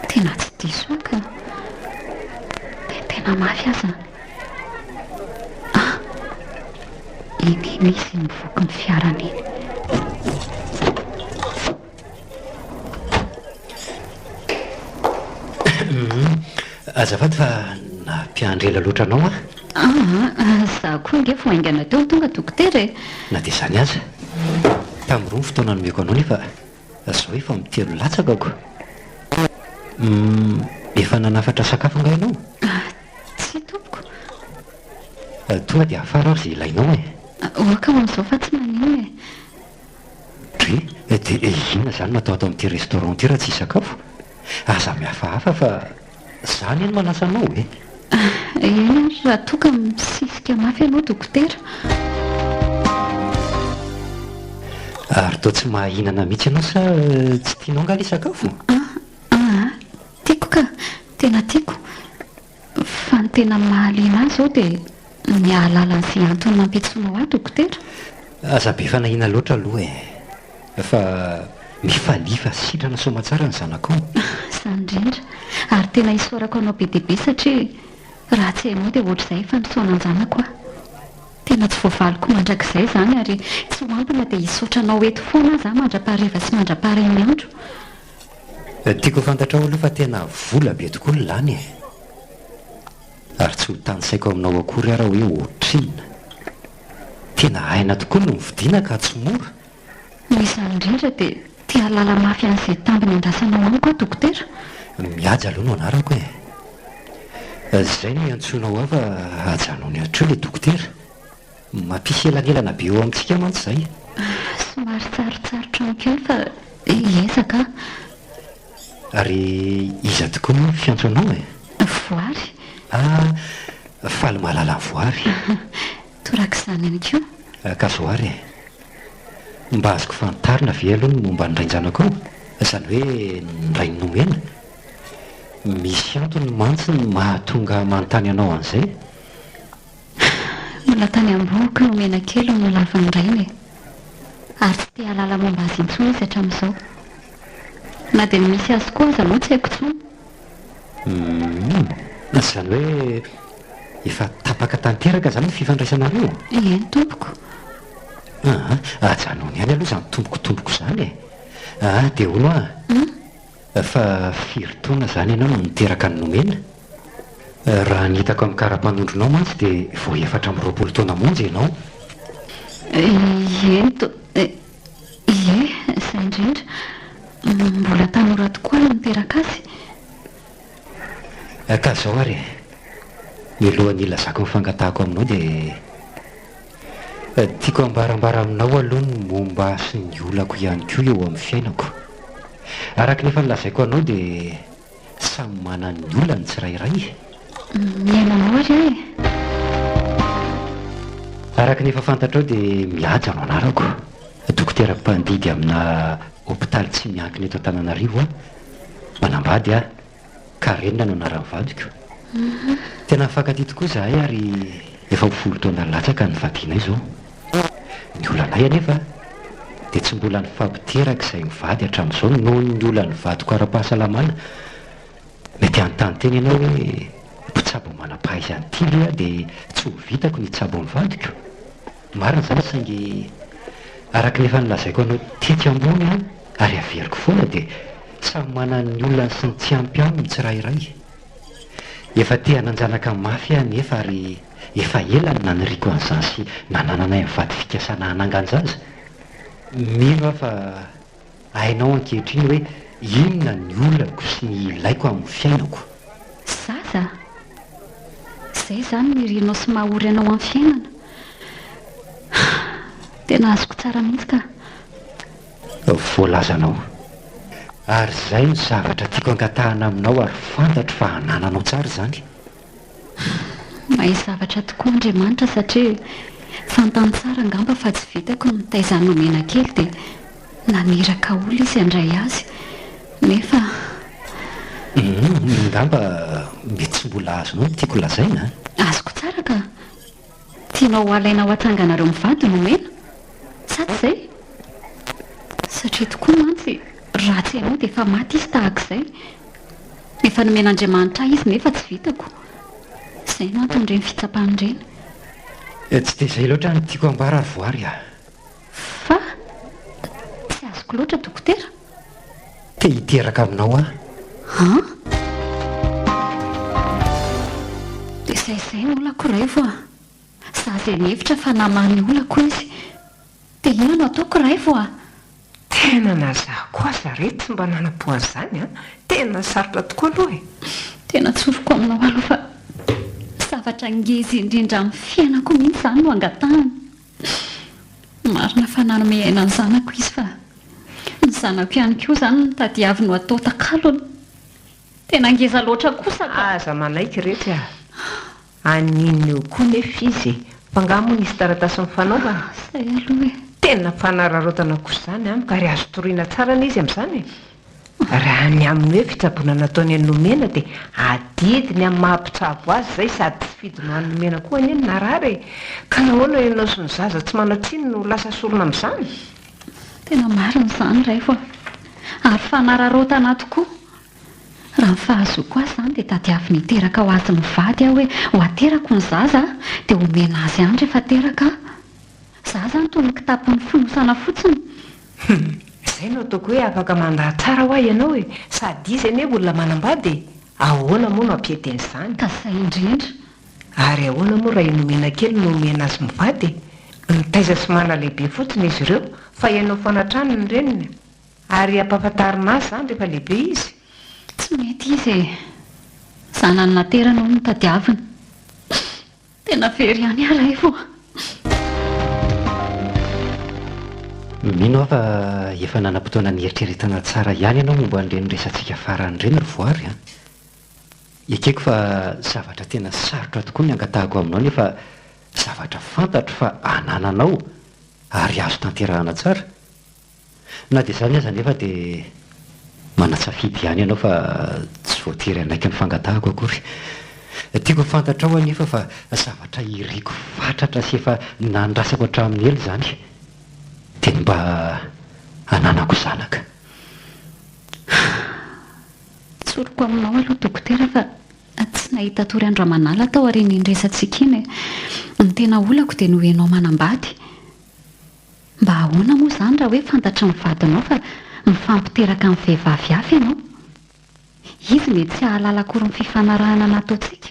Tena tsy diso aho ka! Dia tena mafy aza. Ah! Iny iny izy mivoky ny fiarany iny.
Azafady fa nampiandry ela loatra anao aho.
Aa, izaho koa ange vao haingana teo no tonga dokotera e!
Na dia izany aza, tamin'ny roa ny fotoana nomeko anao nefa izao efa mitelo latsaka ko. Humm, efa nanafatra sakafo angaha ianao?
Tsia tompoko.
Tonga dia afara ary izay ilainao e.
Ok ho amin'izao fa tsy maninona e.
Dre, dia inona izany no atao ato amin'ity restaurant ity raha tsy hisakafo? Aza mihafahafa fa za anie no manasa anao e.
Eny ary raha toa ka misisika mafy ianao dokotera.
Ary toa tsy mahahinana mihitsy ianao sa tsy tianao angaha ilay sakafo?
Aa, tiako ka, tena tiako. Fa ny tena mahaliana ahy izao dia ny hahalala an'izay antony nampiantsoanao ahy dokotera.
Aza be fanahiana loatra aloha e! Fa mifalia fa sitrana soamatsara ny zanakao.
Izany indrindra. Ary tena isaorako anao be dia be satria raha tsy hainao dia ohatr'izay efa nisaona an-janako aho. Tena tsy voavaliko mandrakizay izany ary tsy ho ampy na dia hisaotra anao eto foana aza aho mandra-pahariva sy mandra-paharay ny andro.
Tiako ho fantatrao aloha fa tena vola be tokoa ny lany e! Ary tsy ho tanisaiko aminao akory ara hoe ohatrinona. Tena aina tokoa no mividiana ka tsy mora.
Noho izany indrindra dia te hahalala mafy an'izay tambiny andrasanao amiko aho dokotera.
Mihaja aloha no anarako e! Izay no iantsoanao ahy fa ajanony hatreo ilay dokotera. Mampisy elanelana be eo amintsika mantsy izay.
Somary sarotsarotra amiko ihany fa hiezaka aho.
Ary iza tokoa moa ny fiantso anao e?
Voary.
Ah, faly mahalala an'i Voary.
Torak'izany ihany koa.
Ka Voary e! Mba azoko fantarina ve aloha ny momba ny rain-janakao? Izany hoe ny rain'i Nomena? Misy antony mantsy ny mahatonga ahy manontany anao an'izay.
Mbola tany am-bohoky nomena kely no nolavin'ny rainy e! Ary tsy te hahalala momba azy intsony izy hatramin'izao. Na dia ny misy azy koa aza moa tsy haiko intsony.
Humm. Izany hoe efa tapaka tanteraka izany ny fifandraisanareo?
Eny tompoko.
Aa, ajanony ihany aloha izany tompoko tompoko izany e! Aa, dia hono hoa.
Hum?
Fa firy taona izany ianao no niteraka an'i Nomena? Raha ny hitako amin'ny kara-panondronao mantsy dia vao 24 taona monja ianao.
Ie, ie, izay indrindra. Mbola tanora tokoa aho no niteraka azy.
Ka izao ary e, mialohan'ny hilazako ny fangatahako aminao dia tiako hambarambara aminao aloha ny momba ahy sy ny olako ihany koa eo amin'ny fiainako. Araka ny efa nolazaiko anao dia samy manana ny olany ny tsirairay e.
Mihaino anao ary aho e.
Araka ny efa fantatrao dia Mihaja no anarako. Dokotera mpandidy amina hopitaly tsy miankina eto Antananarivo aho. Manambady aho. Karen no anaran'ny vadiko. Tena mifankatia tokoa izahay ary efa ho folo taona latsaka nivadianay izao. Ny olanay anefa dia tsy mbola nifampiteraka izahay mivady hatramin'izao noho ny olan'ny vadiko ara-pahasalamana. Mety hanontany tena ianao hoe mpitsabo manam-pahaizana ity ve aho dia tsy ho vitako ny hitsabo ny vadiko? Marina izany saingy araka ny efa nolazaiko anao tetsy ambony ary averiko foana dia samy manana ny olany sy ny tsy ampy aminy ny tsirairay. Efa te hanan-janaka mafy aho nefa ary efa ela no naniriako an'izany sy nanananay mivady fikasana hanangan-jaza. Mino aho fa hainao ankehitriny hoe inona ny olako sy ny ilaiko amin'ny fiainako.
Zaza? Izay izany no irinao sy maha-ory anao amin'ny fiainana? Tena azoko tsara mihitsy ka.
Voalazanao. Ary izay no zavatra tiako angatahana aminao ary fantatro fa anananao tsara izany.
Mahay zavatra tokoa Andriamanitra satria fantany tsara angamba fa tsy vitako ny mitaiza an'i Nomena kely dia naniraka olona izy handray azy nefa.
Humm, angamba mety tsy mbola azonao ny tiako lazaina an!
Azoko tsara ka! Tianao ho alaina ho atsanganareo mivady Nomena? Sa tsy izay? Satria tokoa mantsy raha tsy ianao dia efa maty izy tahak'izay. Efa nomen'Andriamanitra ahy izy nefa tsy vitako. Izay no anton'ireny fitsapana ireny.
Tsy dia izay loatra no tiako ambara ry Voary a!
Fa? Tsy azoko loatra dokotera.
Te hiteraka aminao aho.
An? Dia izay izay no olako Raivo a! Za izay nihevitra fa namaha ny olako izy. Dia inona no ataoko Raivo a?
Tena na za koa aza re tsy mba nanam-po an'izany an! Tena sarotra tokoa aloha e!
Tena tsoriko aminao aloha fa zavatra ngeza indrindra amin'ny fiainako mihitsy izany no angatahana. Marina fa nanome aina ny zanako izy fa ny zanako ihany koa izany no tadiaviny ho atao takalony. Tena ngeza loatra kosa ka!
Aza manaiky retsy a! Haninona eo koa nefa izy e! Fa angaha moa nisy taratasy nifanaovana?
Zay aloha e!
Tena fanararaotana kosa izany amiko ary azo toriana tsara anie izy amin'izany e! Raha ny amin'ny hoe fitsaboana nataony an'i Nomena dia adidiny amin'ny maha mpitsabo azy izay sady tsy fidiny ho an'i Nomena koa anie ny narary e! Ka nahoana ianao sy ny zaza tsy manan-tsiny no lasa sorona amin'izany?
Tena marina izany Raivo a! Ary fanararaotana tokoa! Raha ny fahazoako azy izany dia tadiaviny hiteraka ho azy mivady aho hoe ho aterako ny zaza dia omena azy ihany rehefa teraka aho. Za izany toy ny kitapo nifonosana fotsiny.
Hum, izay no ataoko hoe afaka mandà tsara hoa ianao e! Sady izy anie olona manambady e! Ahoana moa no hampiety an'izany?
Ka izay indrindra.
Ary ahoana moa raha i Nomena kely no omena azy mivady e? Mitaiza sy manalehibe fotsiny izy ireo fa ianao foana hatrany ny reniny. Ary ampahafantarina azy izany rehefa lehibe izy?
Tsy mety izy e! Zanany naterany hono no tadiaviny. Tena very ihany aho Raivo a!
Mino aho fa efa nanam-potoana nieritreretana tsara ihany ianao momba an'ireny resatsika farany ireny ry Voary a! Ekeko fa zavatra tena sarotra tokoa ny angatahako aminao nefa zavatra fantatro fa anananao ary azo tanterahana tsara. Na dia izany aza anefa dia manan-tsafidy ihany ianao fa tsy voatery hanaiky ny fangatahako akory. Tiako ho fantatrao anefa fa zavatra iriko fatratra sy efa nandrasako hatramin'ny ela izany dia ny mba hananako zanaka.
Tsoriko aminao aloha dokotera fa tsy nahita tory andro aman'ala tao aorian'iny resatsika iny e. Ny tena olako dia noho ianao manambady. Mba ahoana moa izany raha hoe fantatry ny vadinao fa mifampiteraka amin'ny vehivavy hafa ianao? Izy mety tsy hahalala akory ny fifanarahana nataontsika.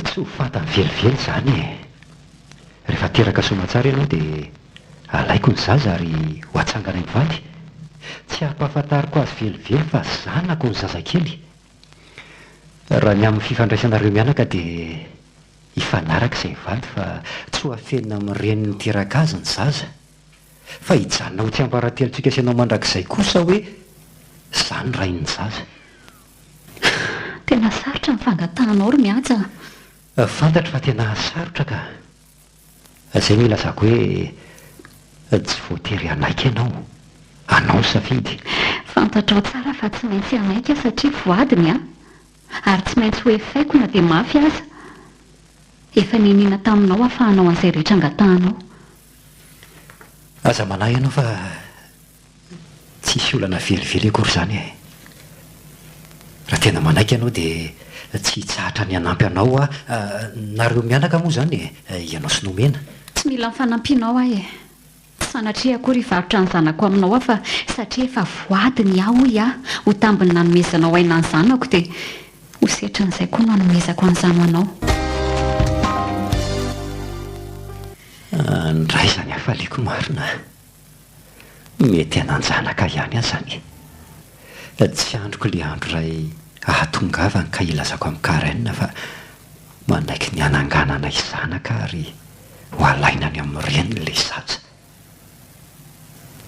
Tsy ho fantany velively izany e! Rehefa teraka soamatsara ianao dia alaiko ny zaza ary ho atsanganay mivady. Tsy hampahafantariko azy velively fa zanako ny zazakely. Raha ny amin'ny fifandraisanareo mianaka dia hifanaraka izay mivady fa tsy ho afenina amin'ny reny niteraka azy ny zaza. Fa hijanona ho tsiambaratelontsika sy ianao mandrakizay kosa hoe za ny rain'ny zaza.
Tena sarotra ny fangatahanao ry Mihaja
a! Fantatro fa tena sarotra ka! Izay no ilazako hoe tsy voatery hanaiky ianao. Anao ny safidy.
Fantatrao tsara fa tsy maintsy hanaiky aho satria voady ny ahy. Ary tsy maintsy ho efaiko na dia mafy aza. Efa niniana taminao aho fa hanao an'izay rehetra angatahanao.
Aza manahy ianao fa Tsisy olana velively akory izany e! Raha tena manaiky ianao dia tsy hitsahatra ny hanampy anao aho, nareo mianaka moa izany e, ianao sy Nomena.
Tsy mila ny fanampianao aho e! Tsy sanatria akory hivarotra ny zanako aminao aho fa satria efa voady ny ahy hoy aho ho tambin'ny nanomezanao aina ny zanako dia ho setrin'izay koa no hanomezako an'izany ho anao.
Ndray izany hafaliako marina a! Mety hanan-janaka ihany aho izany e! Tsy andriko ilay andro iray ahatongavany ka hilazako amin'i Karen fa manaiky ny hanangananay zanaka ary ho alaina any amin'ny reniny ilay zaza.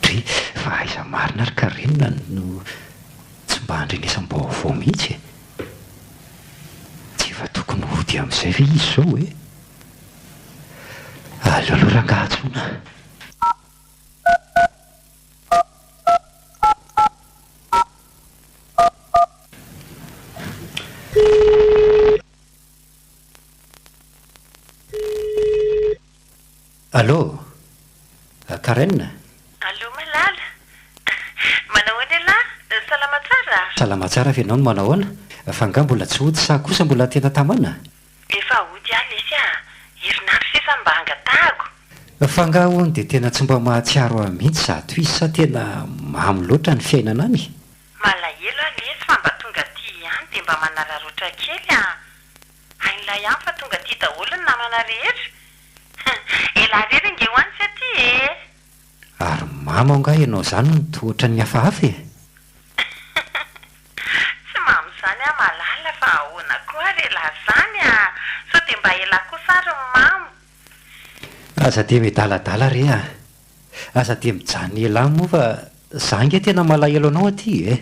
Dry, fa aiza marina ary Karen no tsy mba handrenesam-baovao mihitsy e? Tsy efa tokony hody amin'izay ve izy izao e? Aleo aloha rangaha antsoina. Allô? Karen?
Allô Malala? Manahoana ialahy? Salama tsara?
Salama tsara fa ianao no manahoana? Fa angaha mbola tsy hody sa kosa mbola tena tamana?
Efa hody aho lesy a! Herinandro sisa mba hangatahako.
Fa angaha hono dia tena tsy mba mahatsiaro ahy mihitsy zato izy sa tena mamy loatra ny fiainana any?
Malahelo aho lesy fa mba tonga aty ihany dia mba manararaotra kely a! Hain'ilay ihany fa tonga aty daholo ny namana rehetra. Elah rery ange ho any tsy aty e!
Ary mamo angaha ianao izany no toa ohatran'ny hafahafa e?
Tsy mamo izany aho malala fa ahoana koa ary elah izany a! Sao dia mba elah kosa ary ny mamo?
Aza dia miadaladala re a! Aza dia mijanona elah moa fa za ange tena malahelo anao aty e!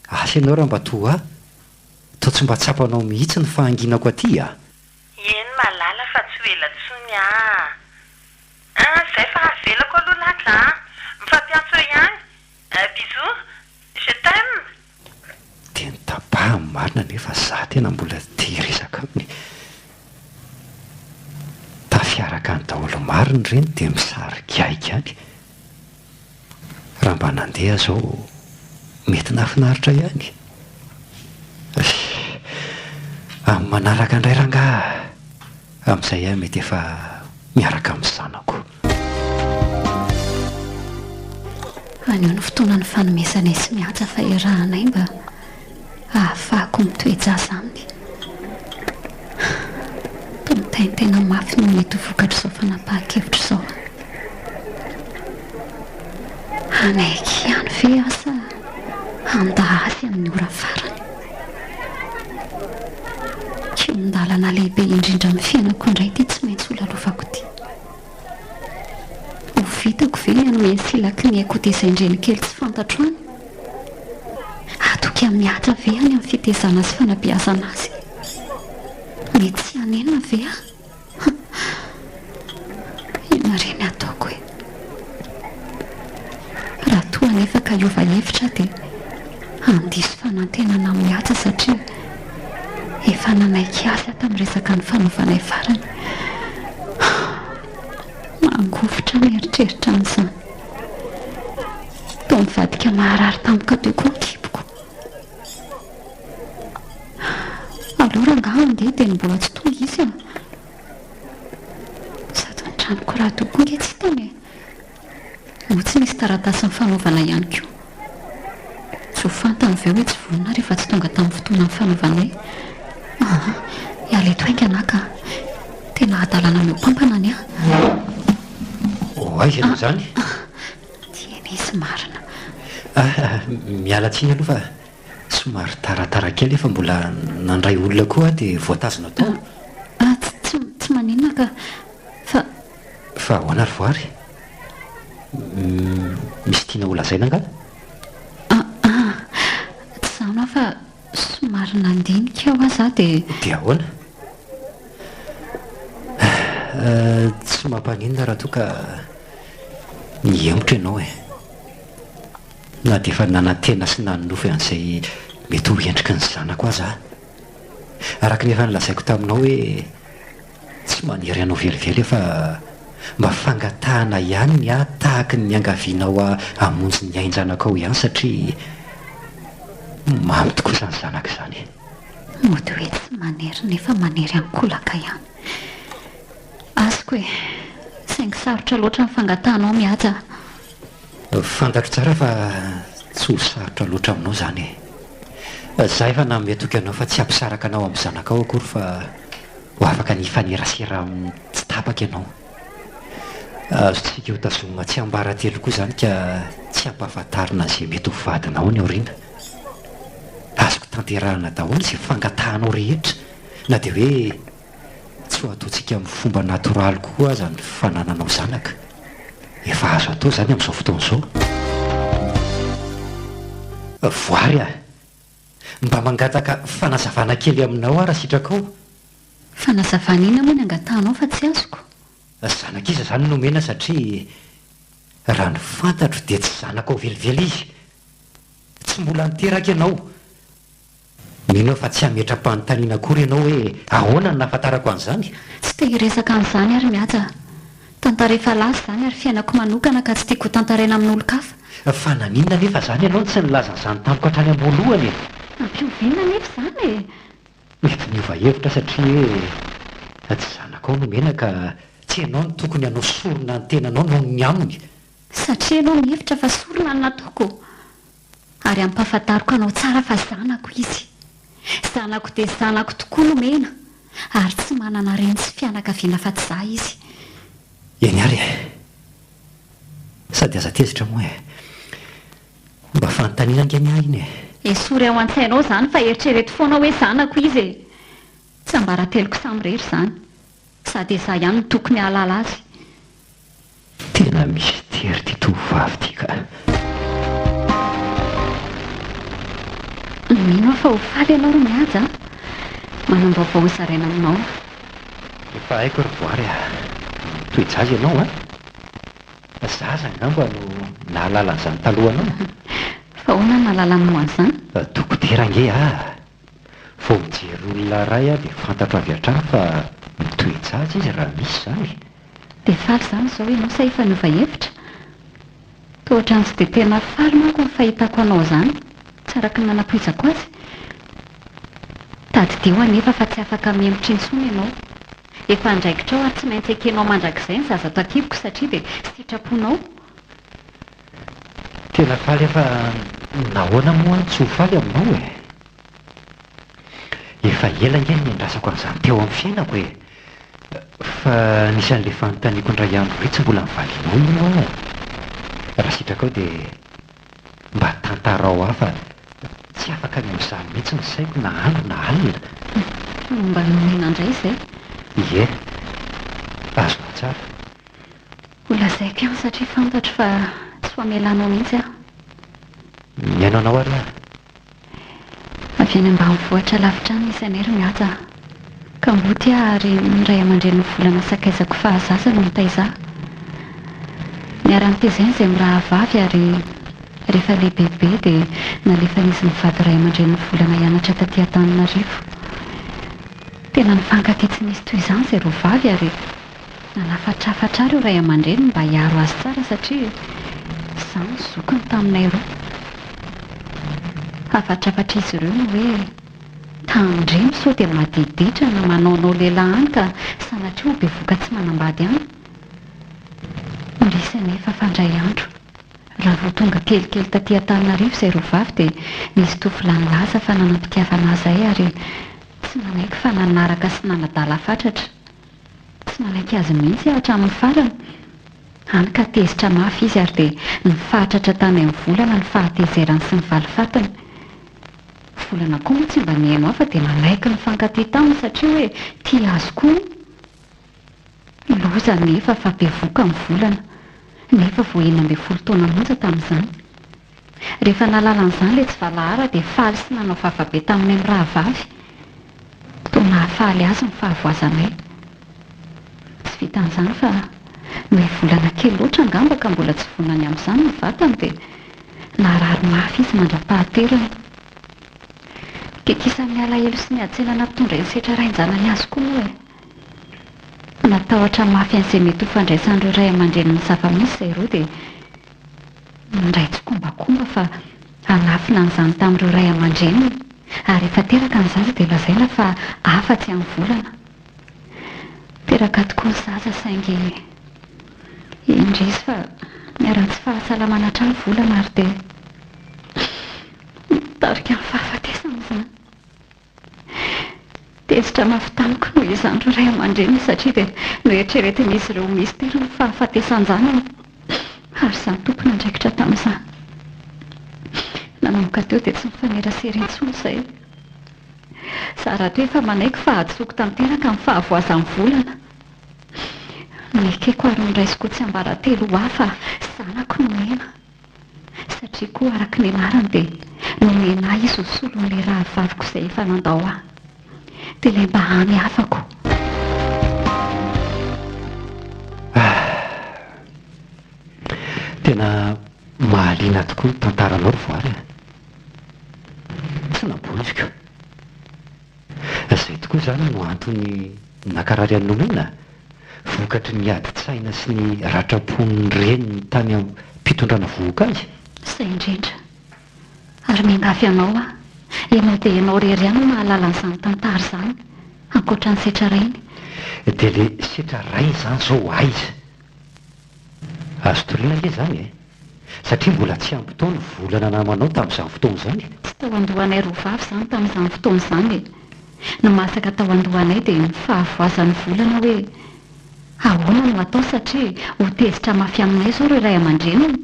Asa ianao raha mba toa ahy, toa tsy mba tsapanao mihitsy ny fahanginako aty a!
Eny malala fa tsy ho ela tsony aa! Ah zay fa avelako aloha latra a! Mifampiantso eo ihany! Bisous! Je t'aime!
Dia notapahany marina nefa za tena mbola te hiresaka aminy. Tafiaraka any daholo marina ireny dia misarigiaigy any. Raha mba nandeha zao mety nahafinaritra ihany. Amin'ny manaraka indray rangaha, amin'izay aho mety efa miaraka amin'ny zanako.
Anio no fotoana nifanomezanay sy Mihaja fa iarahanay mba hahafahako mitoe-jaza aminy. Toa mitaintaina mafy noho mety ho vokatr'izao fanapahan-kevitra izao aho. Hanaiky ihany ve aho sa handà azy amin'ny ora farany? Kihon-dalana lehibe indrindra amin'ny fiainako indray ity tsy maintsy holalovako ity. Ho vitako ve ny hanome ny silaky ny aiko hotezain-drenikely tsy fantatro any? Hatoky an'i Mihaja ve any amin'ny fitezana sy fanabeazana azy? Mety tsy hanenina ve aho? Inona re ny hataoko e? Raha toa anefa ka hiova hevitra aho dia handiso fanantenana amin'i Mihaja satria efa nanaiky azy aho tamin'ny resaka nifanaovanay farany. Mangovitra mieritreritra an'izany. Toa nivadika maharary tampoka teo koa ny kiboko. Aleo rangahy handeha dia ny mbola tsy tonga izy a! Sady ny tranoko rahateo koa ange tsy hitany e! Moa tsy misy taratasy nifanaovana ihany koa. Tsy ho fantany ve hoe tsy vonona aho rehefa tsy tonga tamin'ny fotoana nifanaovanay? Aa, hiala eto haingana aho ka. Tena hadalana mihoa-pampana ny ahy.
Ho aiza ianao izany?
Dia misy marina.
Ah, miala tsiny aloha fa somary taratara kely fa mbola nandray olona koa aho dia voatazona tao.
Ah, tsy, tsy maninona ka. Fa.
Fa ahoana ry Voary? Misy tiana holazaina angaha?
Ah, ah, tsy izany hoa fa somary nandinika hoa za dia.
Dia ahoana? Ah, tsy mampaninona raha toa ka nihemotra ianao e. Na dia efa nanantena sy nanonofy an'izay mety ho endriky ny zanako aza aho. Araka ny efa nolazaiko taminao hoe Tsy manery anao velively aho fa mba fangatahana ihany ny ahy tahaky ny niangavianao ahy hamonjy ny ain-janakao ihany satria mamy tokoa izany zanaka izany e.
Mody hoe tsy manery nefa manery ankolaka ihany. Azoko e! Saingy sarotra loatra ny fangatahanao Mihaja
a! Fantatro tsara fa tsy ho sarotra loatra aminao izany e! Za efa nanome toky anao fa tsy hampisaraka anao amin'ny zanakao akory fa ho afaka ny hifanerasera aminy tsy tapaka ianao. Azontsika hotazomina tsiambaratelo koa izany ka tsy hampahafantarina an'izay mety ho vadinao any aoriana. Azoko tanterahina daholo izay fangatahanao rehetra na dia hoe tsy ho ataontsika amin'ny fomba natoraly koa aza ny fanananao zanaka. Efa azo atao izany amin'izao fotoana izao. Voary a! Mba mangataka fanazavana kely aminao aho raha sitrakao.
Fanazavana inona moa ny angatahanao fa tsy azoko?
Zanak'iza izany no omena satria raha ny fantatro dia tsy zanakao velively izy. Tsy mbola niteraka ianao. Mino aho fa tsy hametra-panontaniana akory ianao hoe ahoana no nahafantarako an'izany?
Tsy te hiresaka an'izany ary Mihaja a! Tantara efa lasa izany ary fiainako manokana ka tsy tiako hotantaraina amin'olon-kafa.
Fa naninona anefa izany ianao no tsy nilaza an'izany tamiko hatrany am-boalohany e?
Nampiova inona anefa izany e?
Mety niova hevitra satria hoe tsy zanakao no omena ka tsy ianao no tokony hanao sorona ny tenanao noho ny aminy.
Satria ianao mihevitra fa sorona no nataoko? Ary ampahafantariko anao tsara fa zanako izy. Zanako dia zanako tokoa nomena, ary tsy manana reny sy fianakaviana afa-tsy izaho izy.
Eny ary e! Sady aza tezitra moa e! Mba fanontaniana ange ny ahy iny e!
Esory ao an-tsainao izany fa eritrereto foana hoe zanako izy e! Tsiambarateloko samirery izany. Sady izaho ihany no tokony hahalala azy.
Tena mistery ity tovovavy ity ka.
Mino aho fa ho faly ianao ry Mihaja a! Manam-baovao hozaraina aminao.
Efa haiko ry Voary a! Mitoe-jaza ianao an! Zaza angamba no nahalala an'izany talohanao.
Fa ahoana no nahalalanao an'izany?
Dokotera ange aho. Vao mijery olona iray aho dia fantatro avy hatrany fa mitoe-jaza izy raha misy izany.
Dia faly izany izao ianao sa efa niova hevitra? Toa ohatran'ny tsy dia tena faly manko ny fahitako anao izany, tsy araka ny nanampoizako azy. Tadidio anefa fa tsy afaka mihemotra intsony ianao. Efa andraikitrao ary tsy maintsy ekenao mandrakizay ny zaza ato an-kiboko satria dia sitraponao.
Tena faly aho fa nahoana moa aho tsy ho faly aminao e? Efa ela ange no niandrasako an'izany teo amin'ny fiainako e! Fa nisy an'ilay fanontaniako indray andro indray tsy mbola nivalianao io hoa e! Raha sitrakao dia mba tantarao ahy fa tsy afaka ny amin'izany mihitsy ny saiko na andro na alina.
Momba ny nomena indray izay?
Ie, azonao tsara.
Ho lazaiko ihany satria fantatro fa tsy ho hamelanao mihitsy aho.
Mihaino anao ary aho.
Avy any ambanivohitra lavitra any nisy anay ry Mihaja a! Kamboty aho ary ny ray aman-drenin'ny volana sakaizako fahazaza no nitaiza ahy. Niara-nitezaina izay mirahavavy ary rehefa lehibebe dia nalefan'izy mivady ray aman-drenin'ny volana hianatra taty Antananarivo. Tena nifankatia tsy nisy toy izany izay roa vavy ary Nanafatrafatra ahy ireo ray aman-dreniny mba hiaro azy tsara satria izaho no zokiny taminay roa. Hafatrafatr'izy ireo ny hoe, Tandremo sao dia madiditra na manaonao lehilahy any ka sanatria ho bevoka tsy manambady any. Indrisy anefa fa indray andro, raha. vao tonga kelikely taty Antananarivo izay roa vavy dia nisy tovolahy nilaza fa nanam-pitiavana azy izay ary tsy nanaiky fa nanaraka sy nanadala fatratra. Tsy nanaiky azy mihitsy aho hatramin'ny farany. Hany ka tezitra mafy izy ary dia nifatratra tany amin'ny volana ny fahatezerany sy ny valifatiny. Volana koa moa tsy mba nihaino ahy fa dia nanaiky nifankatia taminy satria hoe tia azy koa hono. Loza anefa fa bevoka ny volana, nefa vao 16 taona monja tamin'izany. Rehefa nahalala an'izany ilay tsy valahara dia faly sy nanao vava be taminay mirahavavy. Toa nahafaly azy ny fahavoazanay. Tsy vitan'izany fa noho i volana kely loatra angamba ka mbola tsy vonona ny amin'izany ny vatany dia narary mafy izy mandra-pahaterany. Kikisan'ny alahelo sy ny hatsena nampitondra herisetra rain-janany azy koa moa e! Natahotra mafy an'izay mety ho fandraisan'ireo ray aman-dreniny ny zava-misy izay roa dia nandray tsikombakomba fa hanafina an'izany tamin'ireo ray aman-dreniny ary rehefa teraka ny zaza dia lazaina fa hafa tsy amin'ny volana. Teraka tokoa ny zaza saingy indrisy fa niharan'ny tsy fahasalamana hatrany volana ary dia nitarika ny fahafatesana izany. Tezitra mafy tamiko noho izany ireo ray aman-dreniny satria dia noeritreretin'izy ireo ho mistery ny fahafatesan-janany ary izaho no tompon'andraikitra tamin'izany. Nanomboka teo dia tsy nifanerasera intsony izahay. Izaho rahateo efa manaiky fa hadisoako tanteraka ny fahavoazan'ny volana. Nekeko ary noraisiko ho tsiambaratelo ho ahy fa zanako nomena. Satria koa araka ny anarany dia nomena ahy izy ho solon'ilay rahavaviko izay efa nandao ahy. Dia ilay mba hany havako.
Ah! Tena mahaliana tokoa ny tantaranao ry Voary a! Tsy nampoiziko. Izay tokoa izany no antony nankarary an'i Nomena? Vokatry ny adin-tsaina sy ny ratram-pon'ny reniny tany am-pitondrana vohoka azy?
Izay indrindra. Ary miangavy anao aho, ianao dia ianao irery ihany no mahalala an'izany tantara izany, ankoatra an'i Setra rainy.
Dia ilay Setra rainy izany izao aiza? Azo toriana ange izany e! Satria mbola tsy ampy tao ny volana namanao tamin'izany fotoana izany.
Tsy tao an-dohanay roa vavy izany tamin'izany fotoana izany e! Ny masaka tao an-dohanay dia ny fahavoazan'ny volana hoe ahoana no atao satria ho tezitra mafy aminay izao ireo ray aman-dreniny.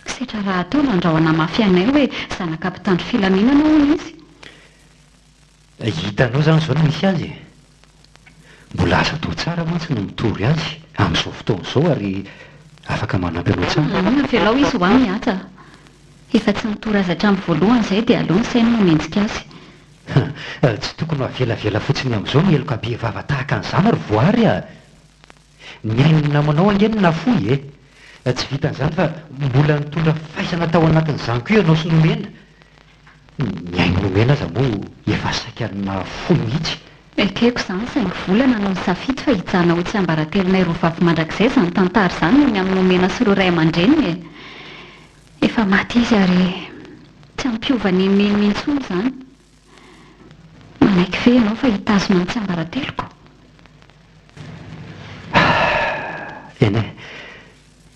Setra rahateo nandrahona mafy anay hoe zanaka mpitandro filaminana hono izy.
Hitanao izany izao ny misy azy e! Mbola azo atao tsara mantsy ny mitory azy amin'izao fotoana izao ary afaka manampy anao tsara.
Nahoana avelao izy ho any Haja? Efa tsy nitory azy hatramin'ny voalohany izay dia aleo ny sainy no manenjika azy.
Tsy tokony ho avelavela fotsiny amin'izao ny heloka be vava tahaka an'izany ry Voary a! Ny ain'ny namanao ange no nafoy e! Tsy vitan'izany fa mbola nitondra faisana tao anatin'izany koa ianao sy Nomena. Ny ain'i Nomena aza moa efa saika nafoy mihitsy.
Ekeko izany saingy volana no nisafidy fa hijanona ho tsiambaratelonay roa vavy mandrakizay izany tantara izany noho ny amin'i Nomena sy ireo ray aman-dreniny e! Efa maty izy ary tsy hampiova n'inon'inona intsony izany. Manaiky ve ianao fa hitazona ny tsiambarateloko?
Eny e,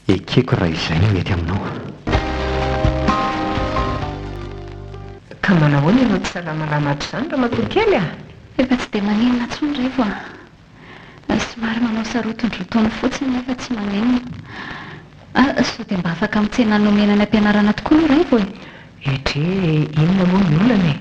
ekeko raha izay no mety aminao.
Ka manahoana ianao tsy salamalama hatrizany ramatoa kely a?
Efa tsy dia maninona intsony Raivo a! Somary manao sarotondrotony fotsiny nefa tsy manenina. Ah, sao dia mba afaka mitsena ny nomena any am-pianarana tokoa aloha Raivo e?
Edrey e, inona moa ny olana e?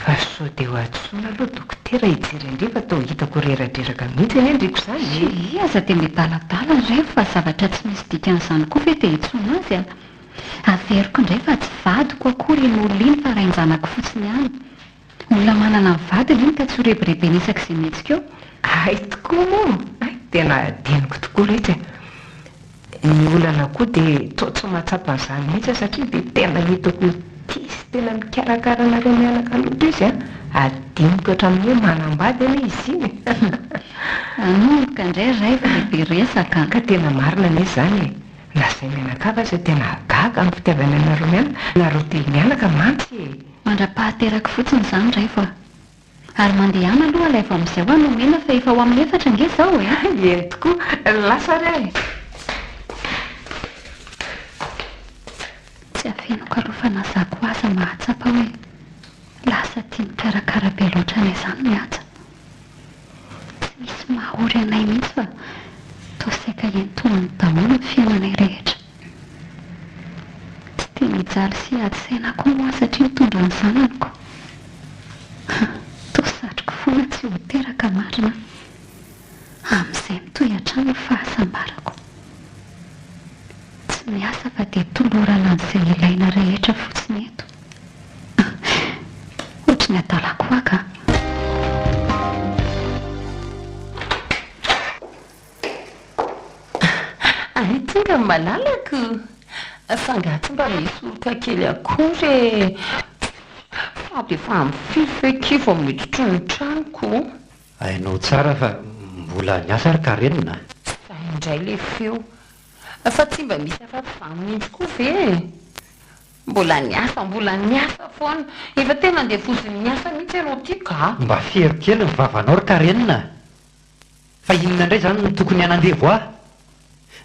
Fa sao dia ho hadisoana aloha dokotera hijery an-dry fa toa hitako reradreraka mihitsy anie ndriko izany e!
Tsia, aza dia miadaladala ry Raivo fa zavatra tsy misy dikan'izany koa ve dia hitsona azy a! Averiko indray fa tsy vadiko akory iny olona iny fa rain-janako fotsiny ihany. Olona manana ny vadiny iny ka tsy ho rebirebena isak'izay mihetsika eo.
Hay tokoa moa! Hay, tena adinoko tokoa retsy e! Ny olana koa dia toa tsy mahatsapa an'izany mihitsy aho satria dia tena hitako ho tia sy tena mikarakara anareo mianaka loatra izy an! Adinoko hatramin'ny hoe manambady anie izy iny e!
Hanomboka indray ry Raivo ilay be resaka an!
Ka tena marina anie izany e! Na izay mianakavy aza tena gaga amin'ny fitiavany anareo mianaka, nareo telo mianaka mantsy e!
Mandra-pahaterako fotsiny izany Raivo a! Ary mandehana aloha alaivo amin'izay hoa nomena fa efa ho amin'ny efatra ange izao e!
Eny tokoa, lasa ary aho e!
Tsy afeniko aloha fa na za koa aza mahatsapa hoe lasa tia mikarakara be loatra anay izany Mihaja. Tsy misy maha ory anay mihitsy fa toa saika iantohany daholo ny fiainanay rehetra. Tsy tiany hijaly sy hiady saina koa moa aho satria mitondra ny zanany ko. Toa satriko foana tsy ho teraka marina an! Amin'izay mitohy hatrany ny fahasambarako. Tsy miasa fa dia tolorana an'izay ilaina rehetra fotsiny eto. Ohatry ny adalako aho ka.
Hay tonga ny malalako! Fa angaha tsy mba misy oroka kely akory e! Fa dia efa amin'ny firy ve akia vao miditra ny tranoko?
Hainao tsara fa mbola niasa ry Karen a!
Zay indray le feo. Fa tsy mba misy afa-tsy izany mihitsy koa ve e? Mbola niasa, mbola niasa foana. Efa tena andevozin'ny asa mihitsy ianao ity ka!
Mba fero kely ny vavanao ry Karen a! Fa inona indray izany no tokony hanandevo ahy?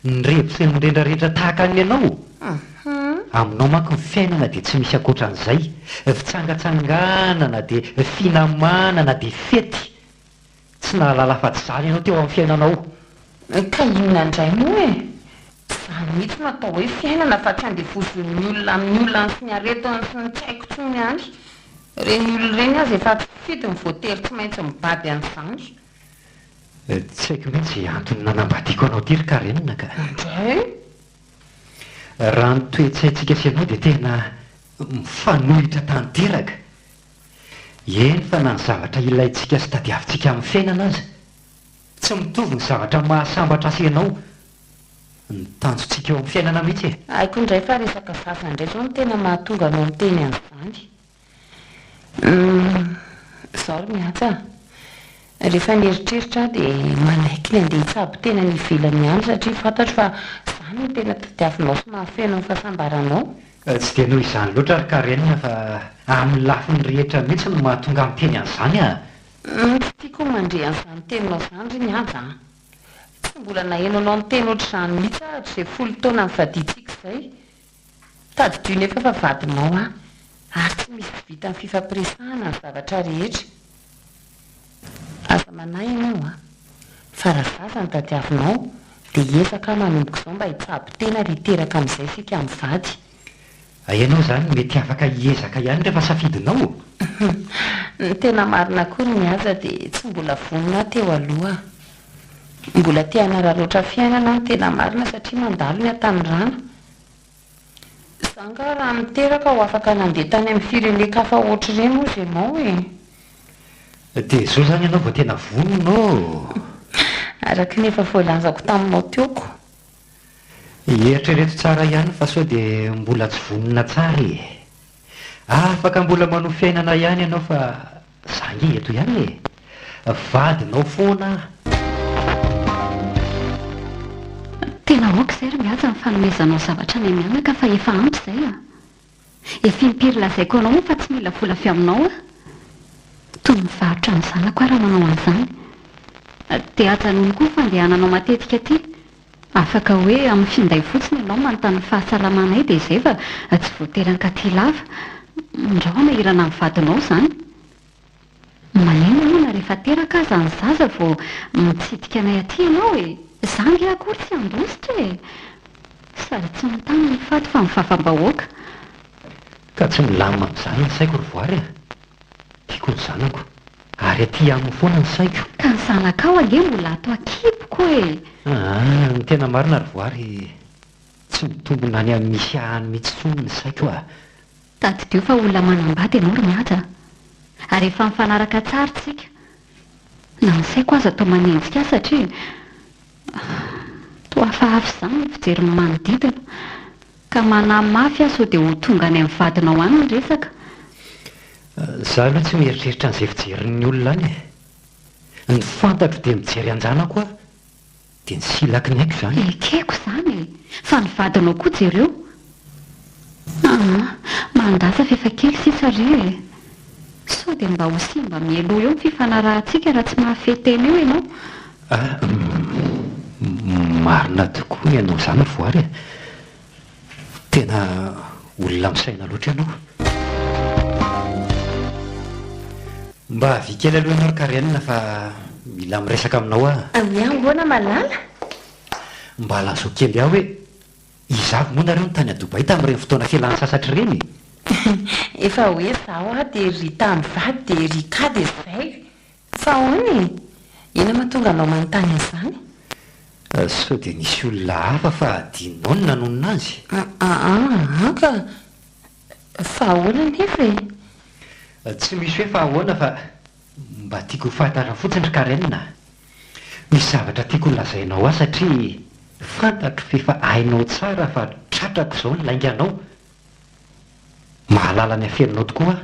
Ny revy sy ny rendrarendra tahaka ny anao? Aminao manko ny fiainana dia tsy misy ankoatran'izay, fitsangatsanganana dia finamanana dia fety. Tsy nahalala afa-tsy izany ianao teo amin'ny fiainanao.
Ka inona indray moa e? Izany mihitsy no atao hoe fiainana fa tsy andevozin'ny olona amin'ny olany sy ny aretiny sy ny tsy haiko intsony any. Ireny olona ireny aza efa tsy fidiny voatery tsy maintsy mibaby an'izany.
Tsy haiko mihitsy izay antony nanambadiako anao ity ry Karen ka.
Indray?
Raha ny toe-tsaintsika sy ianao dia tena mifanohitra tanteraka. Eny fa na ny zavatra ilaintsika sy tadiavintsika amin'ny fiainana aza. Tsy mitovy ny zavatra mahasambatra ahy sy ianao. Ny tanjontsika eo amin'ny fiainana mihitsy e.
Haiko indray fa resaka zaza indray izao no tena mahatonga anao miteny an'izany. Humm, izao ry Mihaja a! Rehefa nieritreritra aho dia manaiky ny handeha hitsabo tena any ivelany ihany satria fantatro fa izany no tena tadiavinao sy mahafeno ny fahasambaranao.
Tsy dia noho izany loatra ry Karen fa amin'ny lafiny rehetra mihitsy no mahatonga ahy miteny an'izany a!
Humm, tsy tiako ny mandre an'izany teninao izany ry Mihaja a! Tsy mbola naheno anao niteny ohatr'izany mihitsy aho hatrizay folo taona nivadiantsika izay. Tadidio nefa fa vadinao aho ary tsy misy tsy vitan'ny fifampiresahana ny zavatra rehetra. Aza manahy ianao an! Fa raha zaza no tadiavinao dia hiezaka aho manomboka izao mba hitsabo tena ary hiteraka amin'izay isika mivady.
Ianao izany mety afaka hiezaka ihany rehefa safidinao?
Ny tena marina koa ry Mihaja dia tsy mbola vonona aho teo aloha. Mbola te hanararaotra fiainana aho ny tena marina satria mandalo ny hatanorana. Za nga raha miteraka ho afaka nandeha tany amin'ny firenen-kafa ohatr'ireny hozy ianao e!
Dia izao izany ianao vao tena vonona ô!
Araka ny efa voalazako taminao teo ko!
Eritrereto tsara ihany fa sao dia mbola tsy vonona tsara e! Afaka mbola manohy fiainana ihany ianao fa za ange eto ihany e! Vadinao foana aho.
Tena ok izay ry Mihaja ny fanomezanao zavatra anay mianaka fa efa ampy izay a! Efa impiry lazaiko anao moa fa tsy mila vola avy aminao aho. Toy ny mivarotra ny zanako aho raha manao an'izany. Dia ajanony koa ny fandehananao matetika aty. Afaka hoe amin'ny finday fotsiny ianao manontany ny fahasalamanay dia izay fa tsy voatery hankaty lava. Ndrao hanahirana ny vadinao izany. Maninona moa na rehefa teraka aza ny zaza vao mitsidika anay aty ianao e? Za ange akory tsy handositra e! Sady tsy mitana ny faty fa mivavam-bahoaka.
Ka tsy milamina amin'izany ny saiko ry Voary a! Tiako ny zanako. Ary aty aminy foana ny saiko.
Ka ny zanakao ange mbola ato an-kiboko e!
Aa, ny tena marina ry Voary, tsy mitombina any amin'ny misy ahy any mihitsy intsony ny saiko a!
Tadidio fa olona manambady ianao ry Mihaja a! Ary efa mifanaraka tsara tsika. Na ny saiko aza toa manenjika ahy satria toa hafahafa izany ny fijery ny manodidina. Ka manahy mafy aho sao dia ho tonga any amin'ny vadinao any ny resaka.
Za aloha tsy mieritreritra an'izay fijerin'ny olona any e! Ny fantatro dia mijery an-janako aho dia ny silaky ny aiko izany.
Ekeko izany e! Fa ny vadinao koa jereo. Aa, mandatsa f'efa kely sisa re e! Sao dia mba ho simba mialoha eo ny fifanarahantsika raha tsy mahafehy tena eo ianao.
Ah, marina tokoa ny anao izany ry Voary a! Tena. Olona misaina loatra ianao. Mba avia kely aloha ianao ry Karen fa mila miresaka aminao aho.
Oui ahoana Malala?
Mba lazao kely ahy hoe iza avy moa nareo no tany à Dubaï tamin'ireny fotoana fialan-tsasatra ireny e?
Efa hoe izaho aho dia Rita mivady dia Rika dia izay. Fa ahoana e? Inona mahatonga anao manontany an'izany?
Sao dia nisy olona hafa fa adinonao ny nanonona azy?
Aa ka! Fa ahoana anefa e?
Tsy misy hoe fa ahoana fa mba tiako ho fantatra fotsiny ry Karen a! Misy zavatra tiako ho lazainao ahy satria fantatro f'efa hainao tsara fa tratrako izao ny lainganao. Mahalala ny aferinao tokoa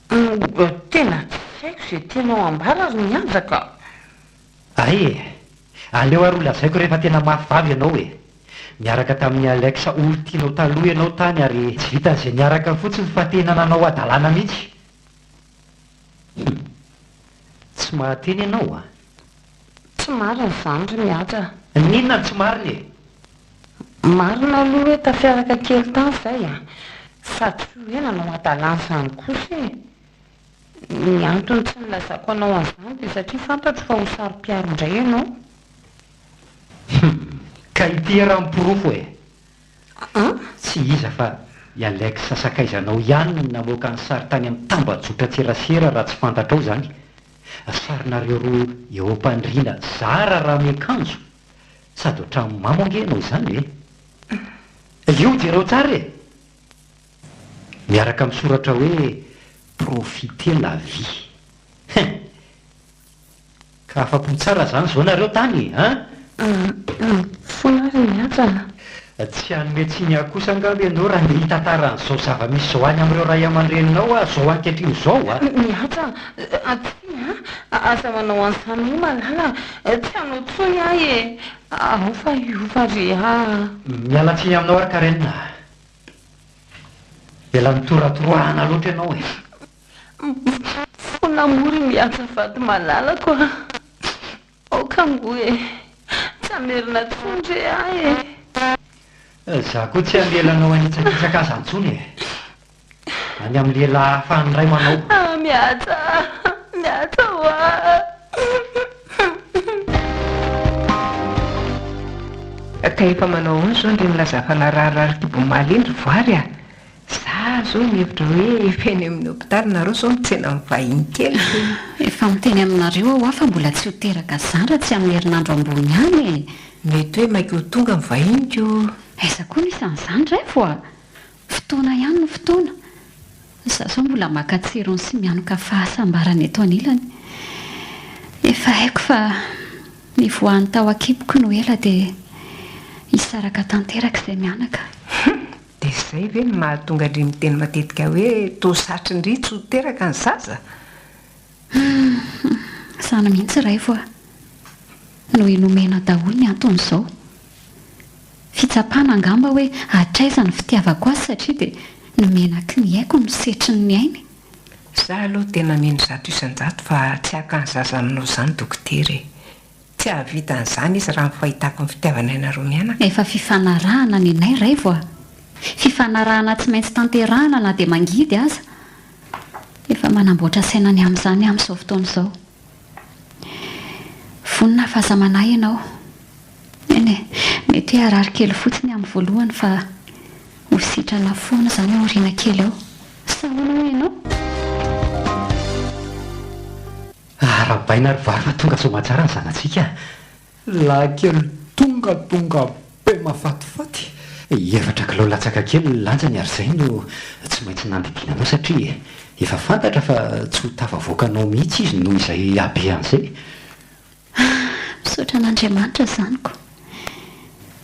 aho.
Tena tsy haiko izay tianao ambara ry Mihaja ka!
Hay e! Aleo ary ho lazaiko rehefa tena mafy vava ianao e! Niaraka tamin'i Alex olon-tianao taloha ianao tany ary tsy vitan'izay niaraka fotsiny fa tena nanao hadalana mihitsy. Hum. Tsy mahateny ianao a!
Tsy marina izany ry Mihaja
a! N'inona no tsy marina e?
Marina aloha hoe tafiaraka kely tany izay a! Fa tsy hoe nanao hadalana izany kosa e! Ny antony tsy nilazako anao an'izany dia satria fantatro fa ho saro-piaro indray ianao.
Hum! Ka ity raha ny porofo e!
An?
Tsy iza fa i Alex sakaizanao ihany no namoaka ny sary tany amin'ny tambajotran-tserasera raha tsy fantatrao izany. Sarinareo roa eo am-pandriana zara raha miakanjo sady ohatran'ny mamo ange ianao izany e! Io jereo tsara e! Miaraka amin'ny soratra hoe profiter la vie. Hein! Ka afa-po tsara zany zao nareo tany an!
Mifona ary ny hatsana.
Tsy hanome tsiny ahy kosa angamba ianao raha ndeha hitantara an'izao zava-misy izao any amin'ireo ray aman-dreninao aho izao ankehitriny izao a!
Mihaja a! Tsia a! Aza manao an'izany moa malala a! Tsy hanao intsony aho e! Ao fa hiova re a!
Miala tsiny aminao ary Karen a! Ela nitoratoroahana loatra ianao e!
Mifona moa ry mihaja vady malalako a! Aoka angoa e! Tsy hamerina intsony re ahy
e! Za koa tsy hamela anao hanitsakitsaka aza intsony e! Any amin'ny lehilahy hafa any indray manao.
Mihaja a! Mihaja hoa!
Ka efa manao ahoana izao ndry milaza fa nararirary kibo omaly iny ry voary a! Za zao mihevitra hoe efa eny amin'ny hopitaly nareo zao mitsena ny vahiny kely.
Efa miteny aminareo aho hoa fa mbola tsy ho teraka zany raha tsy amin'ny herinandro ambony any e!
Mety hoe maika ho tonga ny vahiny ko!
Aiza koa no isan'izany Raivo a! Fotoana ihany no fotoana. Za zao mbola maka tsirony sy mianoka fahasambarana eto anilany. Efa haiko fa nivoahan'ny tao an-kiboko no ela dia hisaraka tanteraka izay mianaka.
Hum! Dia izay ve no mahatonga ndry miteny matetika hoe toa satrin-dry tsy ho teraka ny zaza?
Hum! Izany mihitsy Raivo a! Nohenomena daholo ny anton'izao. Fitsapana angamba hoe hatraiza ny fitiavako azy satria dia ny menaky ny aiko no setrin'ny ainy.
Za aloha tena mino 100% fa tsy haka ny zaza aminao izany dokotera e! Tsy hahavita an'izany izy raha ny fahitako ny fitiavanay anareo mianaka.
Efa fifanarahana nenay Raivo a! Fifanarahana tsy maintsy tanterahana na dia mangidy aza. Efa manamboatra saina ny amin'izany aho amin'izao fotoana izao. Vonona fa aza manahy ianao. Eny e, mety hoe harary kely fotsiny amin'ny voalohany fa ho sitrana foana izany aoriana kely ao. Sa ahoana hoy ianao?
Arahabaina ry vary fa tonga soamatsara ny zanatsika a!
Lahy kely tonga tonga be mafatifaty.
Efatra kilao latsaka kely ny lanjany ary izay no tsy maintsy nandidiana anao satria efa fantatra fa tsy ho tafavoakanao mihitsy izy noho izay habeany izay.
Misaotra an'Andriamanitra izany ko.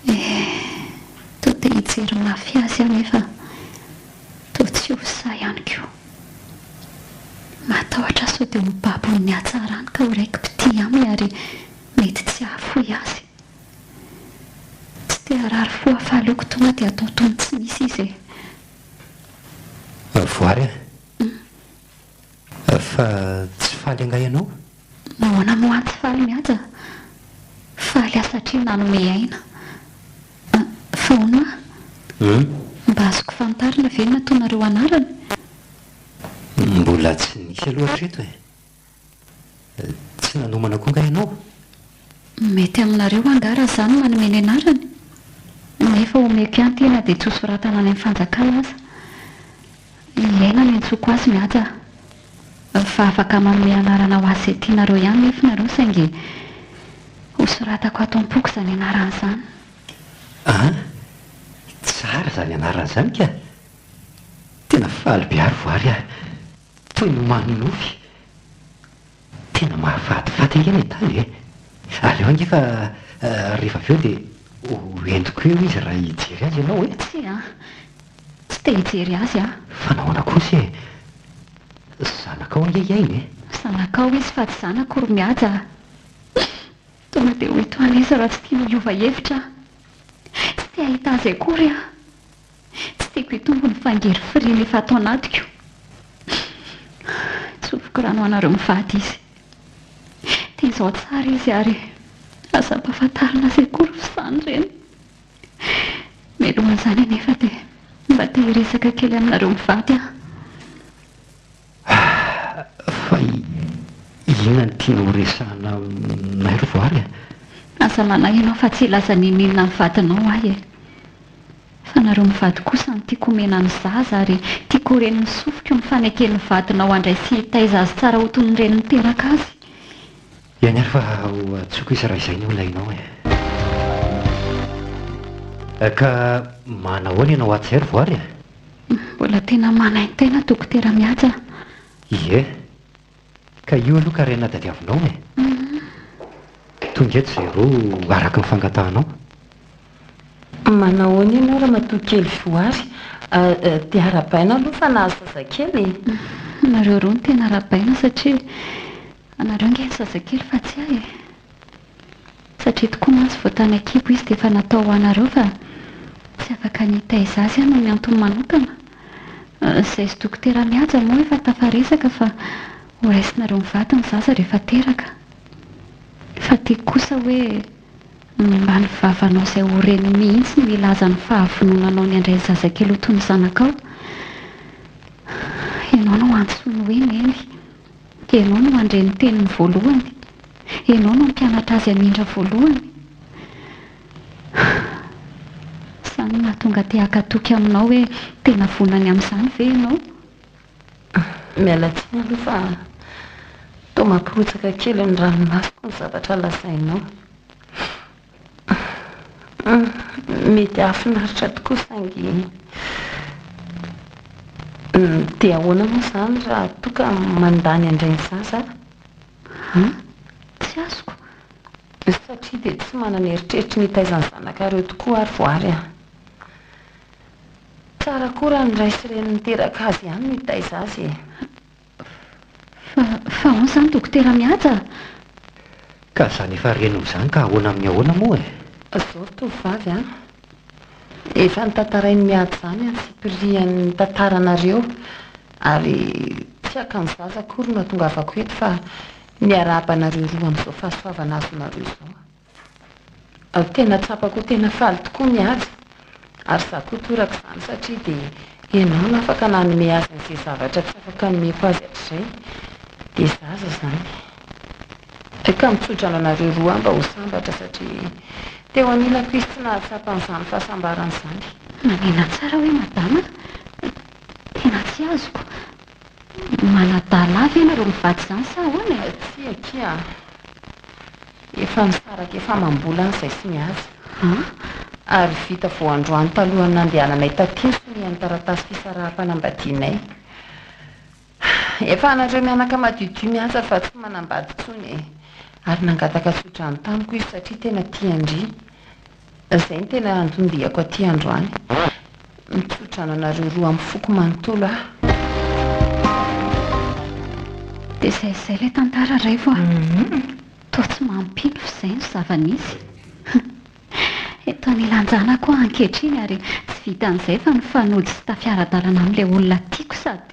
Eh, toa te hijery mafy azy aho nefa toa tsy ho sahy ihany koa. Matahotra aho sao dia ho babon'ny hatsarany ka ho raiki-pitia aminy ary mety tsy hahafoy azy. Tsy te harary fo aho fa aleoko tonga dia atao toy ny tsy misy izy e.
Voary a! Fa tsy faly angaha ianao?
Nahoana moa aho tsy faly Mihaja? Faly aho satria nanome aina. Fa hono aho? Mba azoko fantarina. marina ve no nataonareo anarany?
Mbola tsy nisy aloha hatreto e! Tsy nanomana koa angaha ianao?
Mety aminareo angaha raha izaho no manome ny anarany? Nefa omeko ihany ity na dia tsy hosoratana any amin'ny fanjakana aza. Hiaina no iantsoako azy Mihaja a! Fa afaka manome anarana ho azy izay tianareo ihany nefa nareo saingy hosoratako ato am-poko izany anarana izany.
An! Tsara izany anarana izany ka! Tena faly be ary voary aho. Toy ny manonofy. Tena mahafatifaty ange ilay tany e! Aleo ange fa rehefa avy eo dia ho entiko eo izy raha hijery azy ianao e!
Tsia an! Tsy te hijery azy aho.
Fa nahoana kosa e? Zanakao ange i Aina e!
Zanakao izy fa tsy zanako ry Mihaja a! Tonga dia ho eto any izy raha tsy tianao hiova hevitra aho. Tsy te hahita azy akory aho. Tsy tiako hitombo ny fangirifiriana efa ato anatiko. Tsofiko rano ho anareo mivady izy. Tezao tsara izy ary aza ampahafantarina azy akory f'izany ireny. Mialohan'izany anefa dia mba te hiresaka kely aminareo mivady aho.
Fa inona no tianao ho resahana aminay ry Voary a?
Aza manahy ianao fa tsy hilaza n'inon'inona amin'ny vadinao aho e! Fa nareo mivady kosa no tiako homena ny zaza ary tiako ho ren'ny sofiko ny faneken'ny vadinao handray sy hitaiza azy tsara ho toy ny reny niteraka azy.
Eny ary fa ho antsoiko izy raha izay no ilainao e! Ka manahoana ianao atsy izay ry Voary a?
Mbola tena manaintaina Dokotera Mihaja a!
Ie! Ka io aloha karena tadiavinao e! Tonga eto izay roa araka ny fangatahanao.
Manahoana ianao ramatoa kely Voary? Dia arahabaina aloha fa nahazo zazakely e!
Nareo roa no tena arahabaina satria anareo ange ny zazakely fa tsy ahy e! Satria tokoa mantsy vao tany an-kibo izy dia efa natao ho anareo fa tsy afaka ny hitaiza azy aho noho ny antony manokana. Izay sy dokotera Mihaja moa efa tafaresaka fa ho raisinareo mivady ny zaza rehefa teraka. Fa tiako kosa hoe mba ny vavanao izay ho reniny mihitsy no hilaza ny fahavononanao ny handray ny zazakely ho toy ny zanakao. Ianao no antsoiny hoe Neny. Ianao no handre ny teniny voalohany. Ianao no hampianatra azy hamindra voalohany. Izany no mahatonga te haka toky aminao hoe tena vonona ny amin'izany ve ianao?
Miala tsiny aloha fa toa mampirotsaka kely ny ranomasoko ny zavatra lazainao. Mety hahafinaritra tokoa saingy dia ahoana moa izany raha toa ka mandà ny handray ny zaza aho?
An? Tsy azoko.
Satria dia tsy manana eritreritry ny hitaiza ny zanakareo tokoa ary voary an! Tsara koa raha ny ray sy reny niteraka azy ihany no hitaiza azy e!
Fa, fa ahoana izany Dokotera Mihaja a?
Ka izany efa renao izany ka ahoana amin'ny ahoana moa e?
Izao ry tovovavy a! Efa notantarain'i Mihaja izany antsipirihan'ny tantaranareo ary tsy haka ny zaza akory no hatongavako eto fa miarahaba anareo roa amin'izao fahasoavana azonareo izao. Tena tsapako ho tena faly tokoa Mihaja ary za koa toraka izany satria dia ianao no afaka nanome azy an'izay zavatra tsy afaka nomeko azy hatrizay dia zaza izany. Ka mitsodrano anareo roa aho mba ho sambatra satria teo anilako izy tsy nahatsapa an'izany fahasambarana izany.
Manena tsara hoe madama a! Tena tsy azoko. Manadala ve ianareo mivady izany sa ahoana e?
Tsia akia a! Efa nisaraka efa amam-bolana izay sy Mihaja. Ary vita vao androany talohan'ny nandehananay taty ny sonian'ny taratasy fisaraham-panambadianay. Efa anareo mianaka madiodio Mihaja fa tsy manambady intsony e! Ary nangataka tsodrano tamiko izy satria tena tia an-dry. Izay no tena anton-diako aty androany. Mitsodrano anareo roa amin'ny foko manontolo aho.
Dia izay izay ilay tantara Raivo a! Toa tsy mampino fa izay no zava-nisy. Eto anilan-janako aho ankehitriny ary tsy vitan'izay fa nifanojo sy tafiara-dalana amin'ilay olona tiako sady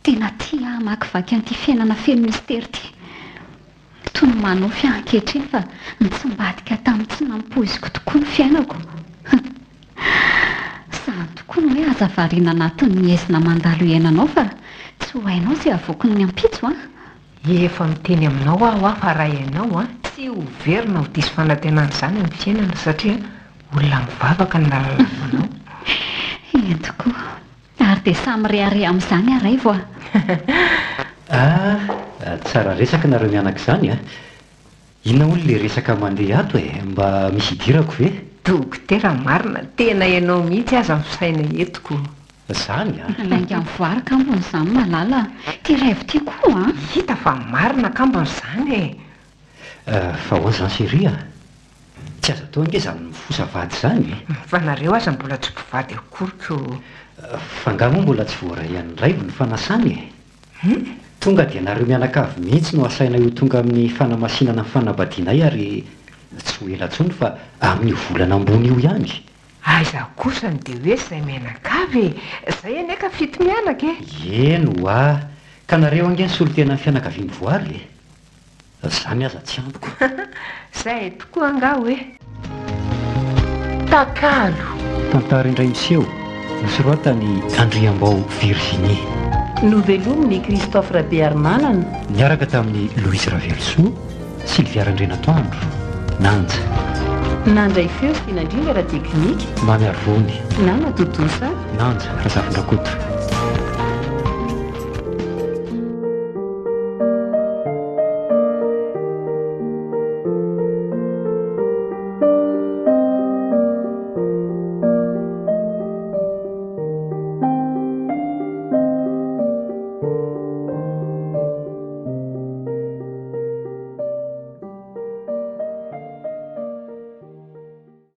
tena tia ahy hamakivaky an'ity fiainana feno mistery ity. Toy ny manofy aho ankehitriny fa nitsimbadika tamin'ny tsy nampoiziko tokoa ny fiainako. Izany tokoa. tokoa ny hoe aza variana anatin'ny haizina mandalo iainanao fa tsy ho hainao izay havoakin'ny ampitso an!
Efa miteny aminao aho hoa fa raha ianao an, tsy ho very na ho diso fanantenana izany amin'ny fiainana satria olona mivavaka no nalalako anao.
Eny tokoa. Ary dia samy mirehareha amin'izany aho Raivo a!
Ah, tsara resaka nareo mianaka izany a! Inona hono le resaka mandeha ato e? Mba misy idirako ve?
Dokotera marina, tena ianao mihitsy aza misaina eto ko.
Zany a!
Lainga mivoara kambony izany Malala a! Ty Raivo ty koa an!
Hita fa marina kambony izany e!
Fa ahoana izany chérie a? Tsy azo atao ange izany mifosa vady izany e!
Fa nareo aza mbola tsy mpivady akory ko!
Fa nga moa mbola tsy voaray an'i Raivo ny fanasana e?
Hum?
Tonga dia nareo mianakavy mihitsy no asainay ho tonga amin'ny fanamasinana ny fanambadianay ary tsy ho ela intsony fa amin'io volana ambony io ihany.
Aiza kosa no dia hoe zay mianakavy e! Zay anie ka fito mianaka e!
Eny ho'a! Ka nareo ange ny solontenan'ny fianakavian'i Voary e! Zany aza tsy ampiko.
Zay tokoa angaha hoe.
Takalo.
Tantara indray miseho, nosoratan'i Andriambao Virginie.
Novelomin'i Christophe Rabearimanana.
Niaraka tamin'i Louise Ravelosoa, Sylvia Randrianatoandro, Nanja.
Nandray feo sy nandrindra ara-teknika.
Mamy Arivony.
Nana Tontosa.
Nanja Razafindrakoto.